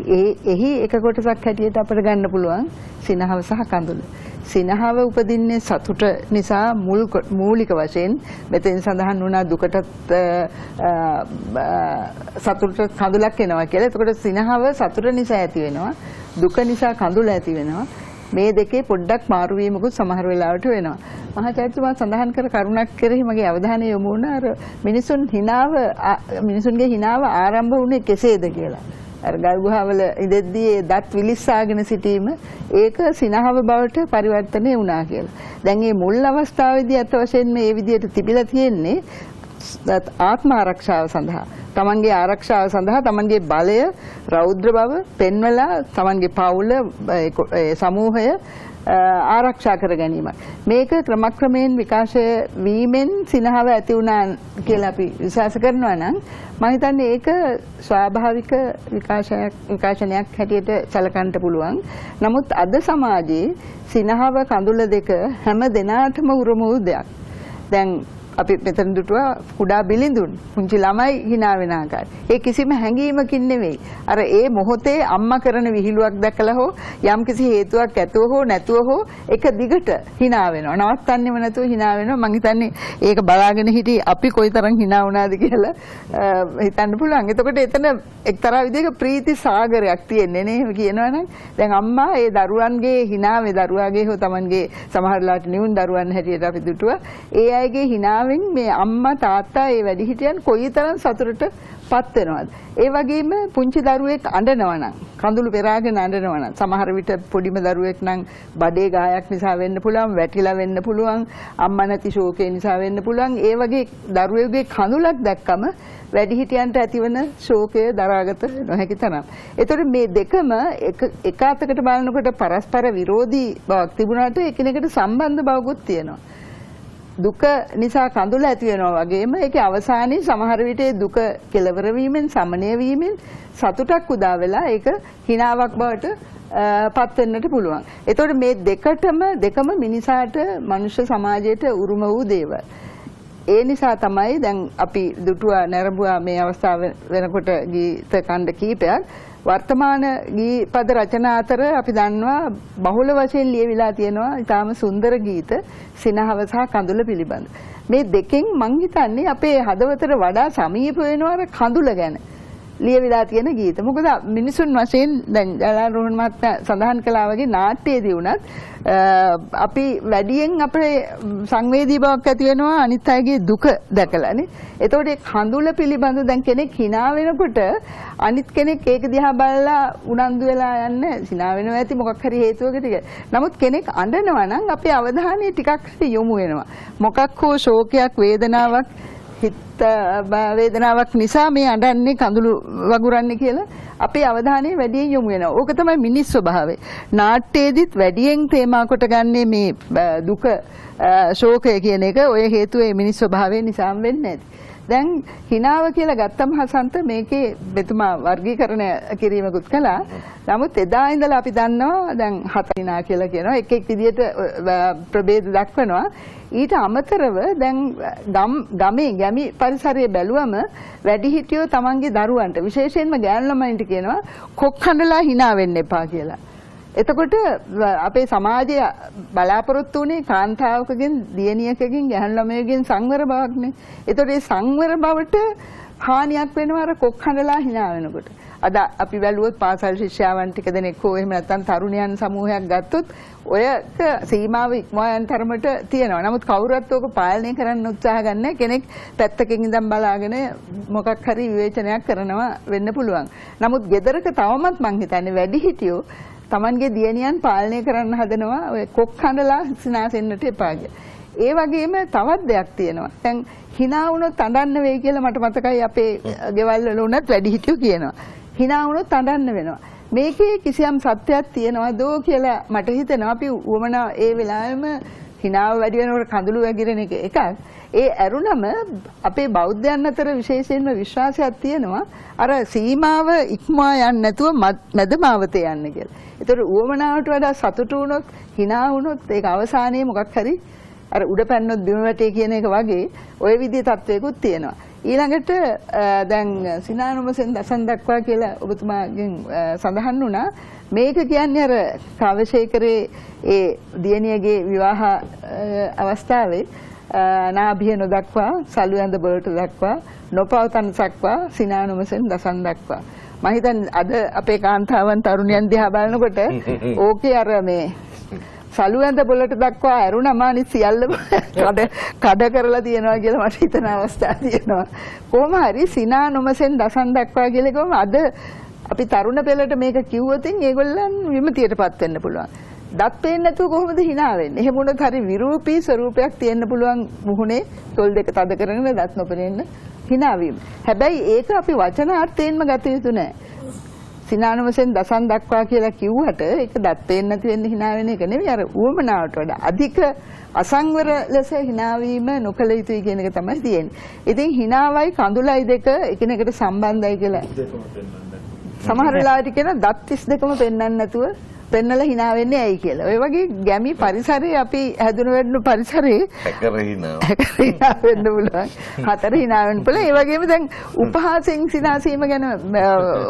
එහි එක කොටසක් හැටියට අපිට ගන්න පුළුවන් සිනහව සහ කඳුල. සිනහව උපදින්නේ සතුට නිසා මූලික වශයෙන්. මෙතෙන් සඳහන් වුණා දුකටත් සතුටට කඳුලක් එනවා කියලා. එතකොට සිනහව සතුට නිසා ඇති වෙනවා. දුක නිසා කඳුල ඇති වෙනවා. මේ දෙකේ පොඩ්ඩක් මාරු වීමකුත් සමහර වෙලාවට වෙනවා. මහාචාර්යතුමා සඳහන් කර කරුණක් කෙරෙහි මගේ අවධානය යොමු වුණා. අර මිනිසුන්ගේ හිනාව ආරම්භ වුණේ කෙසේද කියලා. අර ගල් ගුහාවල ඉඳෙද්දී ඒ දත් විලිස්සාගෙන සිටීම ඒක සිනහව බවට පරිවර්තනය වුණා කියලා. දැන් මේ මුල් අවස්ථාවේදී අත වශයෙන්ම මේ විදිහට තිබිලා තියෙන්නේ ආත්ම ආරක්ෂාව සඳහා. තමන්ගේ ආරක්ෂාව සඳහා තමන්ගේ බලය, රෞද්‍ර බව පෙන්වලා තමන්ගේ පවුල, සමූහය ආරක්ෂා කර ගැනීමයි. මේක ක්‍රමක්‍රමයෙන් විකාශය වීමෙන් සිනහව ඇති වුණා කියලා අපි විශ්වාස කරනවා නම් මම හිතන්නේ ඒක ස්වාභාවික විකාශනයක් හැටියට සැලකන්න පුළුවන්. නමුත් අද සමාජයේ සිනහව කඳුල දෙක හැම දෙනාටම උරුම වූ දෙයක්. දැන් අපි මෙතන දුටුවා කුඩා බිලිඳුන් පුංචි ළමයි hina වෙන ආකාරය. ඒ කිසිම හැඟීමකින් නෙවෙයි. අර ඒ මොහොතේ අම්මා කරන විහිළුවක් දැකලා හෝ යම්කිසි හේතුවක් ඇතුව හෝ නැතුව හෝ එක දිගට hina වෙනවා. නවත්තන්නෙම නැතුව hina වෙනවා. මං හිතන්නේ ඒක බලාගෙන හිටි අපි කොයිතරම් hina වුණාද කියලා හිතන්න පුළුවන්. එතකොට එතන එක්තරා විදිහක ප්‍රීති සාගරයක් තියෙන්නේ නේ. එහෙම කියනවා නම් දැන් අම්මා ඒ දරුවන්ගේ hina වේ, දරුවාගේ හෝ Tamanගේ සමහර ලාට නිවුන් දරුවන් හැටියට අපි දුටුවා. ඒ අයගේ hina මේ අම්මා තාත්තා ඒ වැඩිහිටියන් කොයිතරම් සතුටට පත් වෙනවද. ඒ වගේම පුංචි දරුවෙක් අඬනවා නම්, කඳුළු පෙරාගෙන අඬනවා නම්, සමහර විට පොඩිම දරුවෙක් නම් බඩේ ගායක් නිසා වෙන්න පුළුවන්, වැටිලා වෙන්න පුළුවන්, අම්මා නැති ශෝකේ නිසා වෙන්න පුළුවන්. ඒ වගේ දරුවෙකුගේ කඳුලක් දැක්කම වැඩිහිටියන්ට ඇතිවන ශෝකය දරාගත නොහැකි තරම්. ඒතකොට මේ දෙකම එක අතකට බලනකොට පරස්පර විරෝධී බවක් තිබුණාට එකිනෙකට සම්බන්ධ බවකුත් තියෙනවා. දුක නිසා කඳුල ඇති වෙනවා වගේම ඒකේ අවසානයේ සමහර විට ඒ දුක කෙලවර වීමෙන්, සමනය වීමෙන් සතුටක් උදා වෙලා ඒක හිනාවක් බවට පත් වෙන්නට පුළුවන්. ඒතකොට මේ දෙකම මිනිසාට, මනුෂ්‍ය සමාජයට උරුම වූ දේවල්. ඒ නිසා තමයි දැන් අපි දුටුවා නැරඹුවා මේ අවස්ථාව වෙනකොට ගීත ඛණ්ඩ කීපයක්. වර්තමාන ගී පද රචනා අතර අපි දන්නවා බහුල වශයෙන් ලියවිලා තියෙනවා ඉතාම සුන්දර ගීත සිනහව සහ කඳුල පිළිබඳ. මේ දෙකෙන් මං හිතන්නේ අපේ හදවතට වඩා සමීප වෙනවා අර කඳුල ගැන ලියවිලා තියෙන ගීත. මොකද මිනිසුන් වශයෙන් දැන් ජලාල් රෝහණ මහත්මයා සඳහන් කළා වගේ නාට්‍යයේදී වුණත් අපි වැඩියෙන් අපේ සංවේදී බවක් ඇති වෙනවා අනිත් අයගේ දුක දැකලා නේ. එතකොට ඒ කඳුල පිළිබඳ දැන් කෙනෙක් hina වෙනකොට අනිත් කෙනෙක් ඒක දිහා බලලා උනන්දු වෙලා යන්නේ hina වෙනවා ඇති මොකක් හරි හේතුවකට කියලා. නමුත් කෙනෙක් අඬනවා නම් අපේ අවධානය ටිකක් හරි යොමු වෙනවා. මොකක් හෝ ශෝකයක්, වේදනාවක්, හිත වේදනාවක් නිසා මේ අඬන්නේ, කඳුළු වගුරන්නේ කියලා අපේ අවධානය වැඩියෙන් යොමු වෙනවා. ඕක තමයි මිනිස් ස්වභාවය. නාට්‍යයේදීත් වැඩියෙන් තේමා කොට ගන්නේ මේ දුක, ශෝකය කියන එක. ඔය හේතුව ඒ මිනිස් ස්වභාවය නිසාම වෙන්නේ නැති. දැන් හිනාව කියලා ගත්තම හසන්ත මේකේ මෙතුමා වර්ගීකරණය කිරීමකුත් කළා. නමුත් එදා ඉඳලා අපි දන්නවා දැන් හත හිනා කියලා කියනවා. එක් එක් විදියට ප්‍රභේද දක්වනවා. ඊට අමතරව දැන් ගමේ ගැමි පරිසරයේ බැලුවම වැඩිහිටියෝ තමන්ගේ දරුවන්ට විශේෂයෙන්ම ගෑනු ළමයින්ට කියනවා කොක් හඬලා හිනා වෙන්න එපා කියලා. එතකොට අපේ සමාජය බලාපොරොත්තු වුණේ කාන්තාවකගෙන්, දියණියකගෙන්, ගැහැණු ළමයෙකුගෙන් සංවර බවක්නේ. එතකොට ඒ සංවර බවට හානියක් වෙනවා අර කොක් හඬලා hina වෙනකොට. අද අපි බැලුවොත් පාසල් ශිෂ්‍යාවන් ටික දෙනෙක් හෝ එහෙම නැත්නම් තරුණයන් සමූහයක් ගත්තොත් ඔයක සීමාව ඉක්මවා යන තරමට තියෙනවා. නමුත් කවුරුත් ඕක පාලනය කරන්න උත්සාහ ගන්නෑ. කෙනෙක් පැත්තකින් ඉඳන් බලාගෙන මොකක් හරි විවේචනයක් කරනවා වෙන්න පුළුවන්. නමුත් ගෙදරක තවමත් මං හිතන්නේ වැඩිහිටියෝ තමන්ගේ දියණියන් පාලනය කරන්න හදනවා ඔය කොක් හඬලා සිනාසෙන්නට එපා කියලා. ඒ වගේම තවත් දෙයක් තියෙනවා. දැන් hina වුණොත් අඬන්න වෙයි කියලා මට මතකයි අපේ ගෙවල් වල වුණත් වැඩිහිටියෝ කියනවා. hina වුණොත් අඬන්න වෙනවා. මේකේ කිසියම් සත්‍යයක් තියෙනවදෝ කියලා මට හිතෙනවා. අපි උවමනා ඒ වෙලාවෙම හිනාව වැඩි වෙනකොට කඳුළු වැగిරෙන එක එකක්. ඒ ඇරුණම අපේ බෞද්ධයන් අතර විශේෂයෙන්ම විශ්වාසයක් තියෙනවා අර සීමාව ඉක්මවා යන්නේ නැතුව මැද මාවතේ යන්න කියලා. ඒතර උවමනාවට වඩා සතුටු වුණොත්, හිනා වුණොත් ඒක අවසානයේ මොකක් හරි අර උඩ පැන්නොත් බිම වැටේ කියන එක වගේ ඔය විදිහේ තත්වයකුත් තියෙනවා. ඊළඟට දැන් සිනානුමසෙන් දසන් දක්වා කියලා ඔබතුමාගෙන් සඳහන් වුණා. මේක කියන්නේ අර කාවශේකරේ ඒ දියණියගේ විවාහ අවස්ථාවේ නාභිය නොදක්වා සලු ඇඳ බොලට දක්වා නොපවතන සක්වා සිනානුමසෙන් දසන් දක්වා. මම හිතන්නේ අද අපේ කාන්තාවන් තරුණියන් දිහා බලනකොට ඕකේ අර මේ සලු ඇඳ බොලට දක්වා ඇරුණම අනිත් සියල්ලම කඩ කරලා තියෙනවා කියලා මට හිතන අවස්ථා තියෙනවා. කොහොම හරි සිනා නොමසෙන් දසන් දක්වා කියලා කිව්වම අද අපි තරුණ පෙළට මේක කිව්වොතින් ඒගොල්ලන් විමතියටපත් වෙන්න පුළුවන්. දත් පේන්නේ නැතුව කොහොමද hina වෙන්නේ? එහෙම වුණොත් හරි විරූපී ස්වරූපයක් තියෙන්න පුළුවන් මුහුණේ තොල් දෙක තද කරගෙන දත් නොපෙනෙන්න hina වීම. හැබැයි ඒක අපි වචන අර්ථයෙන්ම ගත යුතු නෑ. සිනානුමසෙන් දසන් දක්වා කියලා කිව්වට ඒක දත් පේන්නේ නැති වෙන්න hina වෙන එක නෙවෙයි. අර උවමනාවට වඩා අධික අසංවර ලෙස hina වීම නොකළ යුතුයි කියන එක තමයි තියෙන්නේ. ඉතින් hinaවයි කඳුලයි දෙක එකිනෙකට සම්බන්ධයි කියලා සමහර වෙලාවට කියන දත් 32ම පෙන්වන්න නැතුව පෙන්නලා hina වෙන්නේ ඇයි කියලා. ඔය වගේ ගැමි පරිසරයේ අපි හැදුණු වැඩුණු පරිසරයේ
හතර hina
වෙන්න පුළුවන්. හතර hina වෙන්න පුළුවන්. ඒ වගේම දැන් උපහාසයෙන් සිනාසීම ගැන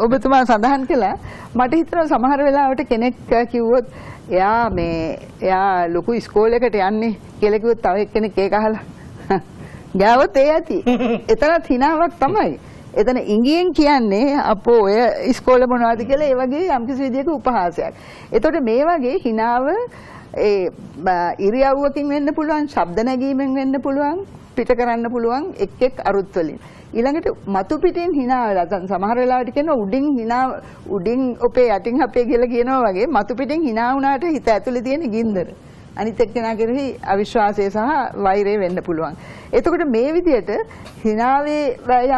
ඔබතුමා සඳහන් කළා. මට හිතෙනවා සමහර වෙලාවට කෙනෙක් කිව්වොත් එයා මේ එයා ලොකු ඉස්කෝලේකට යන්නේ කියලා කිව්වොත් තව එක්කෙනෙක් ඒක අහලා ගාවොත් ඒ ඇති. එතනත් hinaවක් තමයි. එතන ඉංගියෙන් කියන්නේ අපෝ ඔය ඉස්කෝලේ මොනවද කියලා ඒ වගේ යම්කිසි විදියක උපහාසයක්. එතකොට මේ වගේ හිනාව ඒ ඉරියව්වකින් වෙන්න පුළුවන්, ශබ්ද නැගීමෙන් වෙන්න පුළුවන්, පිට කරන්න පුළුවන් එක් එක් අරුත් වලින්. ඊළඟට මතු පිටින් හිනා වෙලා සමහර වෙලාවට කියනවා උඩින් හිනා උඩින් ඔපේ යටින් අපේ කියලා කියනවා වගේ මතු පිටින් හිනා වුණාට හිත ඇතුලේ තියෙන ගින්දර. අනිත් එක්කෙනා කෙරෙහි අවිශ්වාසය සහ වෛරය වෙන්න පුළුවන්. එතකොට මේ විදිහට හිනාවේ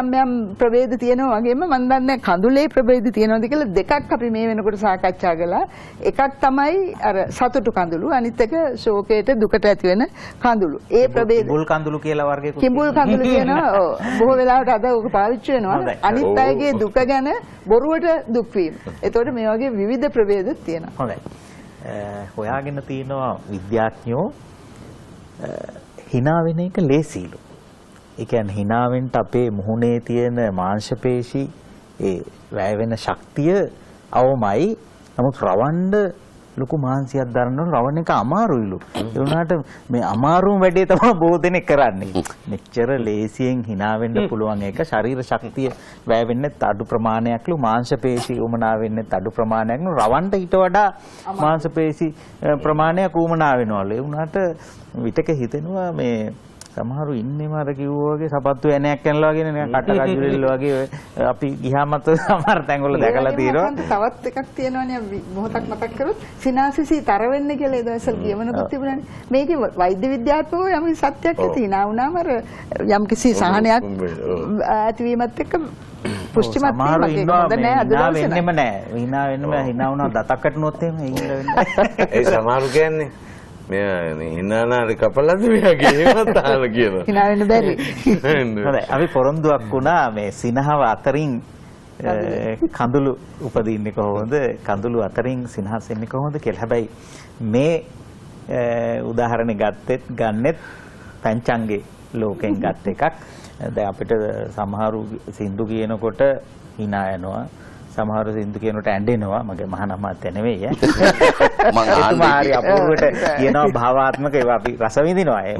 යම් යම් ප්‍රභේද තියෙනවා වගේම මම දන්නේ කඳුලේ ප්‍රභේද තියෙනවද කියලා දෙකක් අපි මේ වෙනකොට සාකච්ඡා කළා. එකක් තමයි අර සතුටු කඳුළු, අනිත් එක ශෝකයට දුකට ඇති වෙන කඳුළු. ඒ ප්‍රභේද
කිඹුල් කඳුළු කියලා වර්ගයකුත්
කිඹුල් කඳුළු කියනවා. ඔව්. බොහෝ වෙලාවට අද ඕක පාවිච්චි වෙනවා. අනිත් අයගේ දුක ගැන බොරුවට දුක් වීම. එතකොට මේ වගේ විවිධ ප්‍රභේද තියෙනවා.
හොඳයි. හොයාගෙන තියෙනවා විද්‍යාඥයෝ හිනා වෙන එක ලේසිලු. ඒ කියන්නේ හිනා වෙන්න අපේ මුහුණේ තියෙන මාංශ පේශි ඒ වැය වෙන ශක්තිය අවමයි. නමුත් රවන්න ලොකු මහන්සියක් දරන්න ඕන, රවණ එක අමාරුයිලු. ඒ වුණාට මේ අමාරුම වැඩේ තමයි බොහෝ දෙනෙක් කරන්නේ. මෙච්චර ලේසියෙන් හිනා වෙන්න පුළුවන් එක ශරීර ශක්තිය වැය වෙන්නේ අඩු ප්‍රමාණයක්ලු, මාංශ පේශි උමනා වෙන්නේ අඩු ප්‍රමාණයක්ලු, රවන්න ඊට වඩා මාංශ පේශි ප්‍රමාණයක් උමනා වෙනවලු. ඒ වුණාට විටක හිතෙනවා මේ සමහරු ඉන්නේම අර කිව්වා වගේ සපත්තු ඇණයක් ඇනලා වගේ නේ, නිකන් කට කජුරෙල්ල වගේ අපි ගියාමත් සමහර තැන්වල දැකලා තියෙනවා.
තවත් එකක් තියෙනවනේ මොහොතක් මතක් කරොත් සිනාසිසි තර වෙන්න කියලා ඒ දවස්වල කියවනකුත් තිබුණානේ. මේකේ වෛද්‍ය විද්‍යාත්මකව යම් සත්‍යයක් ඇති හිනා වුණාම අර යම් කිසි සහනයක් ඇතිවීමත් එක්ක පුෂ්ටිමත් වීමක් ඒක හොඳ නෑ අද දවසේ.
හිනා වෙන්නෙම නෑ. හිනා වෙන්නෙම හිනා වුණා දතක් වැටුනොත් එහෙම ඒ හින්දා වෙන්නේ.
ඒ සමහරු කියන්නේ මෙයා හිනානාරි කපලද මෙයාගේ එහෙමත් අහලා කියනවා.
හිනා වෙන්න බැරි.
හොඳයි අපි පොරොන්දුවක් වුණා මේ සිනහව අතරින් කඳුළු උපදින්නේ කොහොමද, කඳුළු අතරින් සිනහස් එන්නේ කොහොමද කියලා. හැබැයි මේ උදාහරණේ ගත්තෙත් ගන්නෙත් පැංචංගේ ලෝකෙන් ගත් එකක්. දැන් අපිට සමහරු සින්දු කියනකොට හිනා යනවා, සමහරු සින්දු කියනකොට ඇඬෙනවා. මගේ මහාන අමාත්‍ය නෙවෙයි ඈ.
මං
එතුමා හරි අපූර්වට කියනවා භාවාත්මක ඒවා අපි රස විඳිනවා. ඒ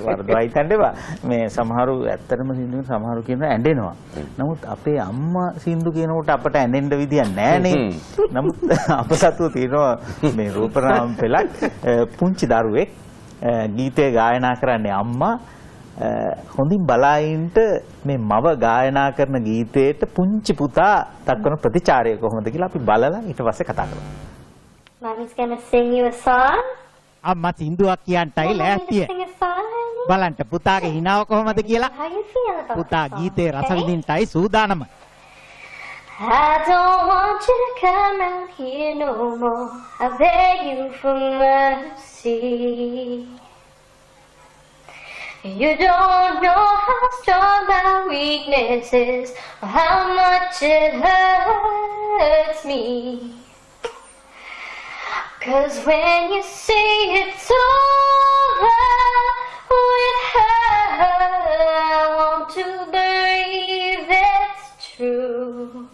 වරදවා හිතන්න එපා. මේ සමහරු ඇත්තටම සින්දු කියන සමහරු කියනවා ඇඬෙනවා. නමුත් අපේ අම්මා සින්දු කියනකොට අපට ඇඬෙන්න විදියක් නෑනේ. නමුත් අප සතුව තියෙනවා මේ රූපරාම පෙළක් පුංචි දරුවෙක් ගීතය ගායනා කරන්නේ අම්මා. හොඳින් බලා ඉන්න මේ මව ගායනා කරන ගීතයට පුංචි පුතා දක්වන ප්‍රතිචාරය කොහොමද කියලා අපි බලලා ඊට පස්සේ කතා කරමු.
Mommy's gonna sing you a song.
අම්මා සින්දුවක් කියන්ටයි ලෑස්තිය. බලන්න පුතාගේ හිනාව කොහොමද කියලා.
How you feel about
පුතා
the song,
ගීතේ රස
okay?
විඳින්නටයි සූදානම.
I don't want you to come round here no more. I beg you for mercy. You don't know how strong my weakness is, or how much it hurts me. 'Cause when you say it's over with her, I want to believe it's true.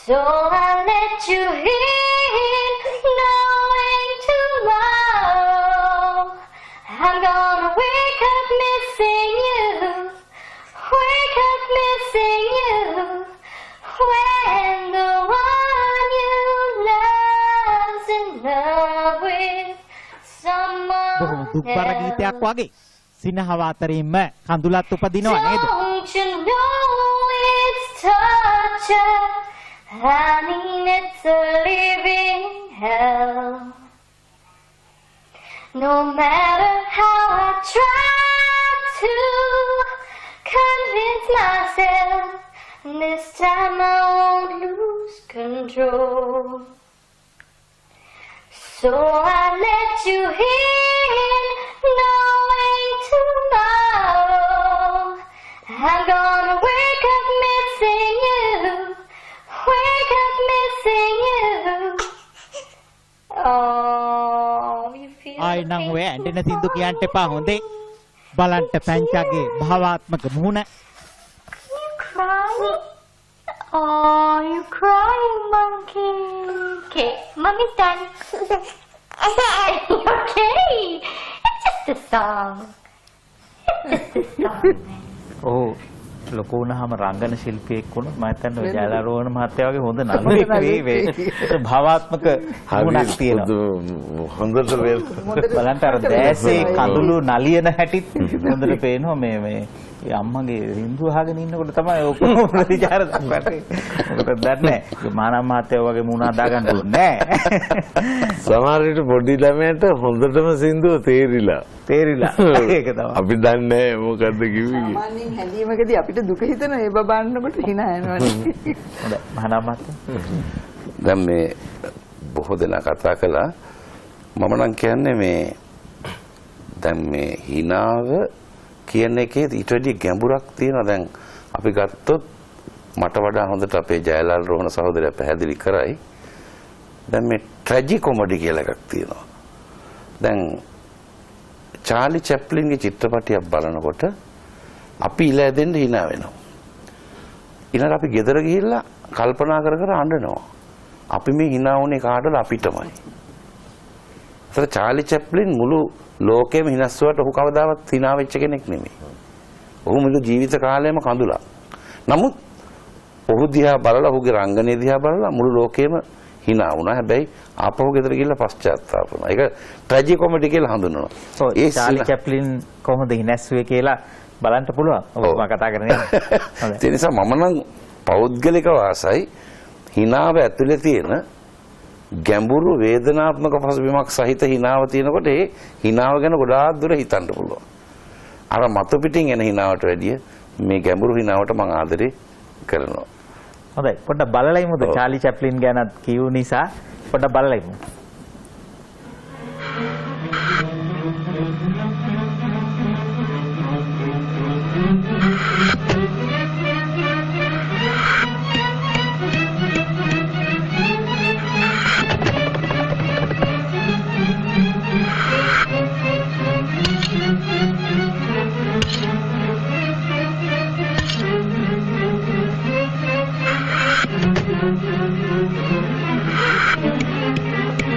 So I let you in, knowing tomorrow I'm gonna wake up missing you, wake up missing you, when the one you love's in love with someone
බොහොම දුක්බර ගීතයක්
else.
වගේ. සිනහව අතරින්ම කඳුලත් උපදිනවා නේද?
Don't you know it's torture? I mean it's a living hell. No matter how I try to convince myself, this time I won't lose control. So I let you in, knowing tomorrow I'm gonna wake up missing you, wake up missing you. Oh, you feel
ආයි නම් ඔය ඇඬෙන සින්දු කියන්න එපා හොඳේ. බලන්ට පැංචාගේ භාවාත්මක මුහුණ.
Crying? Oh, you crying, monkey. Okay, mommy's done. Okay, it's just a song. It's just a song.
ඔහු ලොකු වුණාම රංගන ශිල්පියෙක් වුණොත් මම හිතන්නේ ඔය ජයලාල් රෝහණ මහත්තයා වගේ හොඳ නළුවෙක් වෙයි මේ. ඒක භාවාත්මක මුහුණක් තියෙනවා.
හොඳට
බලන්න අර දැසේ කඳුළු නලියන හැටිත් හොඳට පේනවා. මේ මේ ඒ අම්මගේ සින්දු අහගෙන ඉන්නකොට තමයි ඔක්කොම ප්‍රතිචාර දක්වන්නේ. මොකද දන්නේ නැහැ. මානම් මහත්තයා වගේ මුණ හදා ගන්න ඕනේ නෑ.
සමහර විට පොඩි ළමයාට හොඳටම සින්දුව තේරිලා.
තේරිලා. ඒක තමයි.
අපි දන්නේ නෑ මොකද්ද කිව්වේ කියලා.
සාමාන්‍යයෙන් හැඳීමකදී අපිට දුක හිතෙන ඒ බබාන්නකොට hina යනවනේ.
හොඳයි මහානාම මහත්තයා.
දැන් මේ බොහෝ දෙනා කතා කළා. මම නම් කියන්නේ මේ දැන් මේ හිනාව කියන එකේ ඊට වැඩිය ගැඹුරක් තියෙනවා. දැන් අපි ගත්තොත් මට වඩා හොඳට අපේ ජයලාල් රෝහණ සහෝදරයා පැහැදිලි කරයි. දැන් මේ ට්‍රැජි කොමඩි කියලා එකක් තියෙනවා. දැන් චාලි චැප්ලින්ගේ චිත්‍රපටියක් බලනකොට අපි ඉල ඇදෙන්න hina වෙනවා. ඊළඟට අපි ගෙදර ගිහිල්ලා කල්පනා කර කර අඬනවා. අපි මේ hina වුණේ කාටද? අපිටමයි. ඒතර චාලි චැප්ලින් මුළු ලෝකෙම හිනස්සුවට ඔහු කවදාවත් hina වෙච්ච කෙනෙක් නෙමෙයි. ඔහු මුළු ජීවිත කාලයම කඳුලා. නමුත් ඔහු දිහා බලලා, ඔහුගේ රංගනය දිහා බලලා මුළු ලෝකෙම hina වුණා. හැබැයි ආපහු ගෙදර ගිහිල්ලා පශ්චාත්තාප වුණා. ඒක ට්‍රැජි කොමඩි කියලා හඳුන්වනවා.
ඒ චාලි චැප්ලින් කොහොමද හිනස්සුවේ කියලා බලන්න පුළුවන්. ඔබ කතා කරන්නේ. හොඳයි.
ඒ නිසා මම නම් පෞද්ගලිකව ආසයි හිනාව ඇතුලේ තියෙන ගැඹුරු වේදනාත්මක පසුබිමක් සහිත හිනාව තියෙනකොට ඒ හිනාව ගැන ගොඩාක් දුර හිතන්න පුළුවන්. අර මතු පිටින් එන හිනාවට වැඩිය මේ ගැඹුරු හිනාවට මම ආදරේ කරනවා.
හොඳයි. පොඩ්ඩක් බලලා ඉමුද චාලි චැප්ලින් ගැනත් කියු නිසා පොඩ්ඩක් බලලා ඉමු.
Thank you.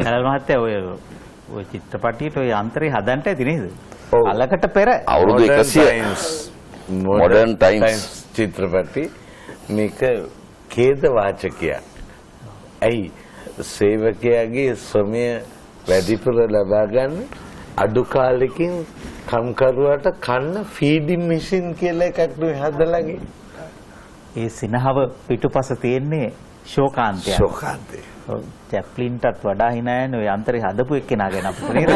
කලල් මහත්තයා ඔය චිත්‍රපටියට ඔය යන්ත්‍රය හදන්න ඇති නේද? අලකට පෙර
අවුරුදු 100 මොඩර්න් ටයිම්ස්
චිත්‍රපටි මේක ඛේද වාචකයක්. ඇයි සේවකයාගේ ශ්‍රමය වැඩිපුර ලබා ගන්න අඩු කාලෙකින් කම්කරුවාට කන්න ෆීඩින් මැෂින් කියලා එකක් නෙවෙයි හදලා ගියේ.
ඒ සිනහව පිටුපස තියෙන්නේ ශෝකාන්තය.
ශෝකාන්තය.
ඔව් චැප්ලින්ටත් වඩා hina යන්නේ ඔය යන්ත්‍රය හදපු එක්කෙනා ගැන අපිට නේද?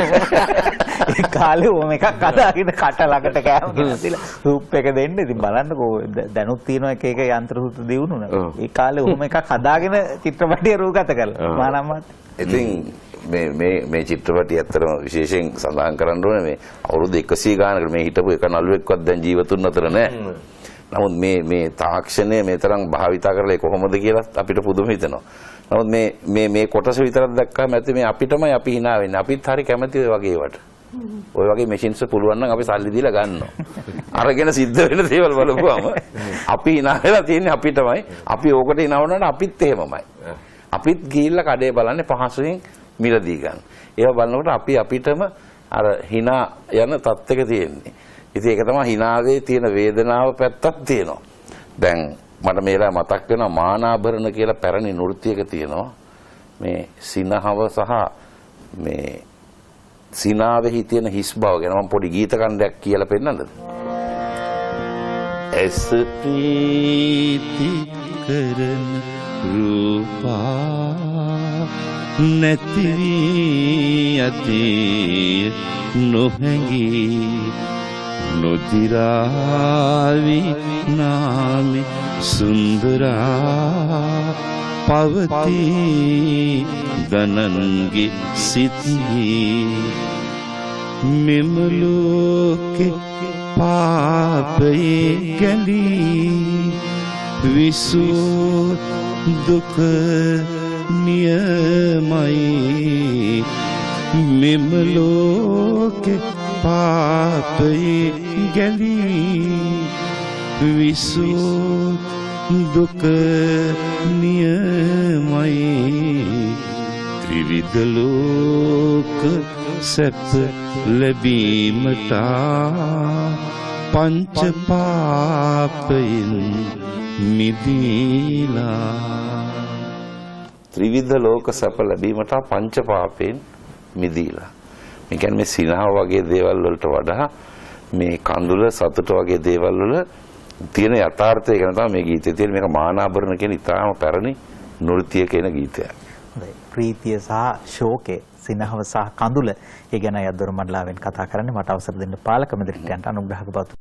ඒ කාලේ ඕම එකක් හදාගෙන කට ළඟට කෑම ගෙනත් දීලා සූප් එක දෙන්න. ඉතින් බලන්නකෝ දැනුත් තියෙනවා එක එක යන්ත්‍ර සූත්‍ර දියුණුන. ඒ කාලේ ඕම එකක් හදාගෙන චිත්‍රපටිය රූගත කළා. මහානම්මත්.
ඉතින් මේ මේ මේ චිත්‍රපටිය ඇත්තටම විශේෂයෙන් සඳහන් කරන්න ඕනේ මේ අවුරුදු 100 ගානකට මේ හිටපු එක නළුවෙක්වත් දැන් ජීවතුන් අතර නෑ. නමුත් මේ මේ තාක්ෂණය මේ තරම් භාවිතා කරලා ඒ කොහොමද කියලා අපිට පුදුම හිතෙනවා. නමුත් මේ මේ මේ කොටස විතරක් දැක්කම ඇති මේ අපිටමයි අපි hina වෙන්නේ. අපිත් හරි කැමති ඔය වගේ ඒවට. ඔය වගේ මැෂින්ස් පුළුවන් නම් අපි සල්ලි දීලා ගන්නවා. අරගෙන සිද්ධ වෙන දේවල් බලපුවම අපි hina වෙලා තියෙන්නේ අපිටමයි. අපි ඕකට hina වුණාට අපිත් එහෙමමයි. අපිත් ගිහිල්ලා කඩේ බලන්නේ පහසුවෙන් මිලදී ගන්න. ඒවා බලනකොට අපි අපිටම අර hina යන තත්ත්වයක තියෙන්නේ. ඉතින් ඒක තමයි හිනාවේ තියෙන වේදනාව පැත්තක් තියෙනවා. දැන් මට මේ වෙලාව මතක් වෙනවා මානාභරණ කියලා පැරණි නෘත්‍යයක තියෙනවා. මේ සිනහව සහ මේ සිනාවෙහි තියෙන හිස් බව ගැන මම පොඩි ගීත කණ්ඩයක් කියලා පෙන්නන්නද?
ඇස ප්‍රීති කරන රූපා නැති වී ඇති නොහැඟී නොදිරාවි නාමි සුන්දරා පවතී දනන්ගේ සිත්හි මෙම ලෝකෙ පාපයේ ගැලී විසූ දුක නියමයි මෙම ලෝකෙ පාපයේ ගැලී විසූ දුක නියමයි ත්‍රිවිධ ලෝක සැප ලැබීමට පංච පාපයෙන් මිදීලා.
ත්‍රිවිධ ලෝක සැප ලැබීමට පංච පාපයෙන් මිදීලා. මේ කියන්නේ මේ සිනහව වගේ දේවල් වලට වඩා මේ කඳුල සතුට වගේ දේවල් වල තියෙන යථාර්ථය ගැන තමයි මේ ගීතේ තියෙන. මේක මානාභරණ කියන ඉතාම පැරණි නෘත්‍ය කියන ගීතයක්.
හොඳයි. ප්‍රීතිය සහ ශෝකය, සිනහව සහ කඳුල ඒ ගැන අද දොරමඩලාවෙන් කතා කරන්නේ. මට අවසර දෙන්න පාලක මැදිරියට යන්න අනුග්‍රහක බතු.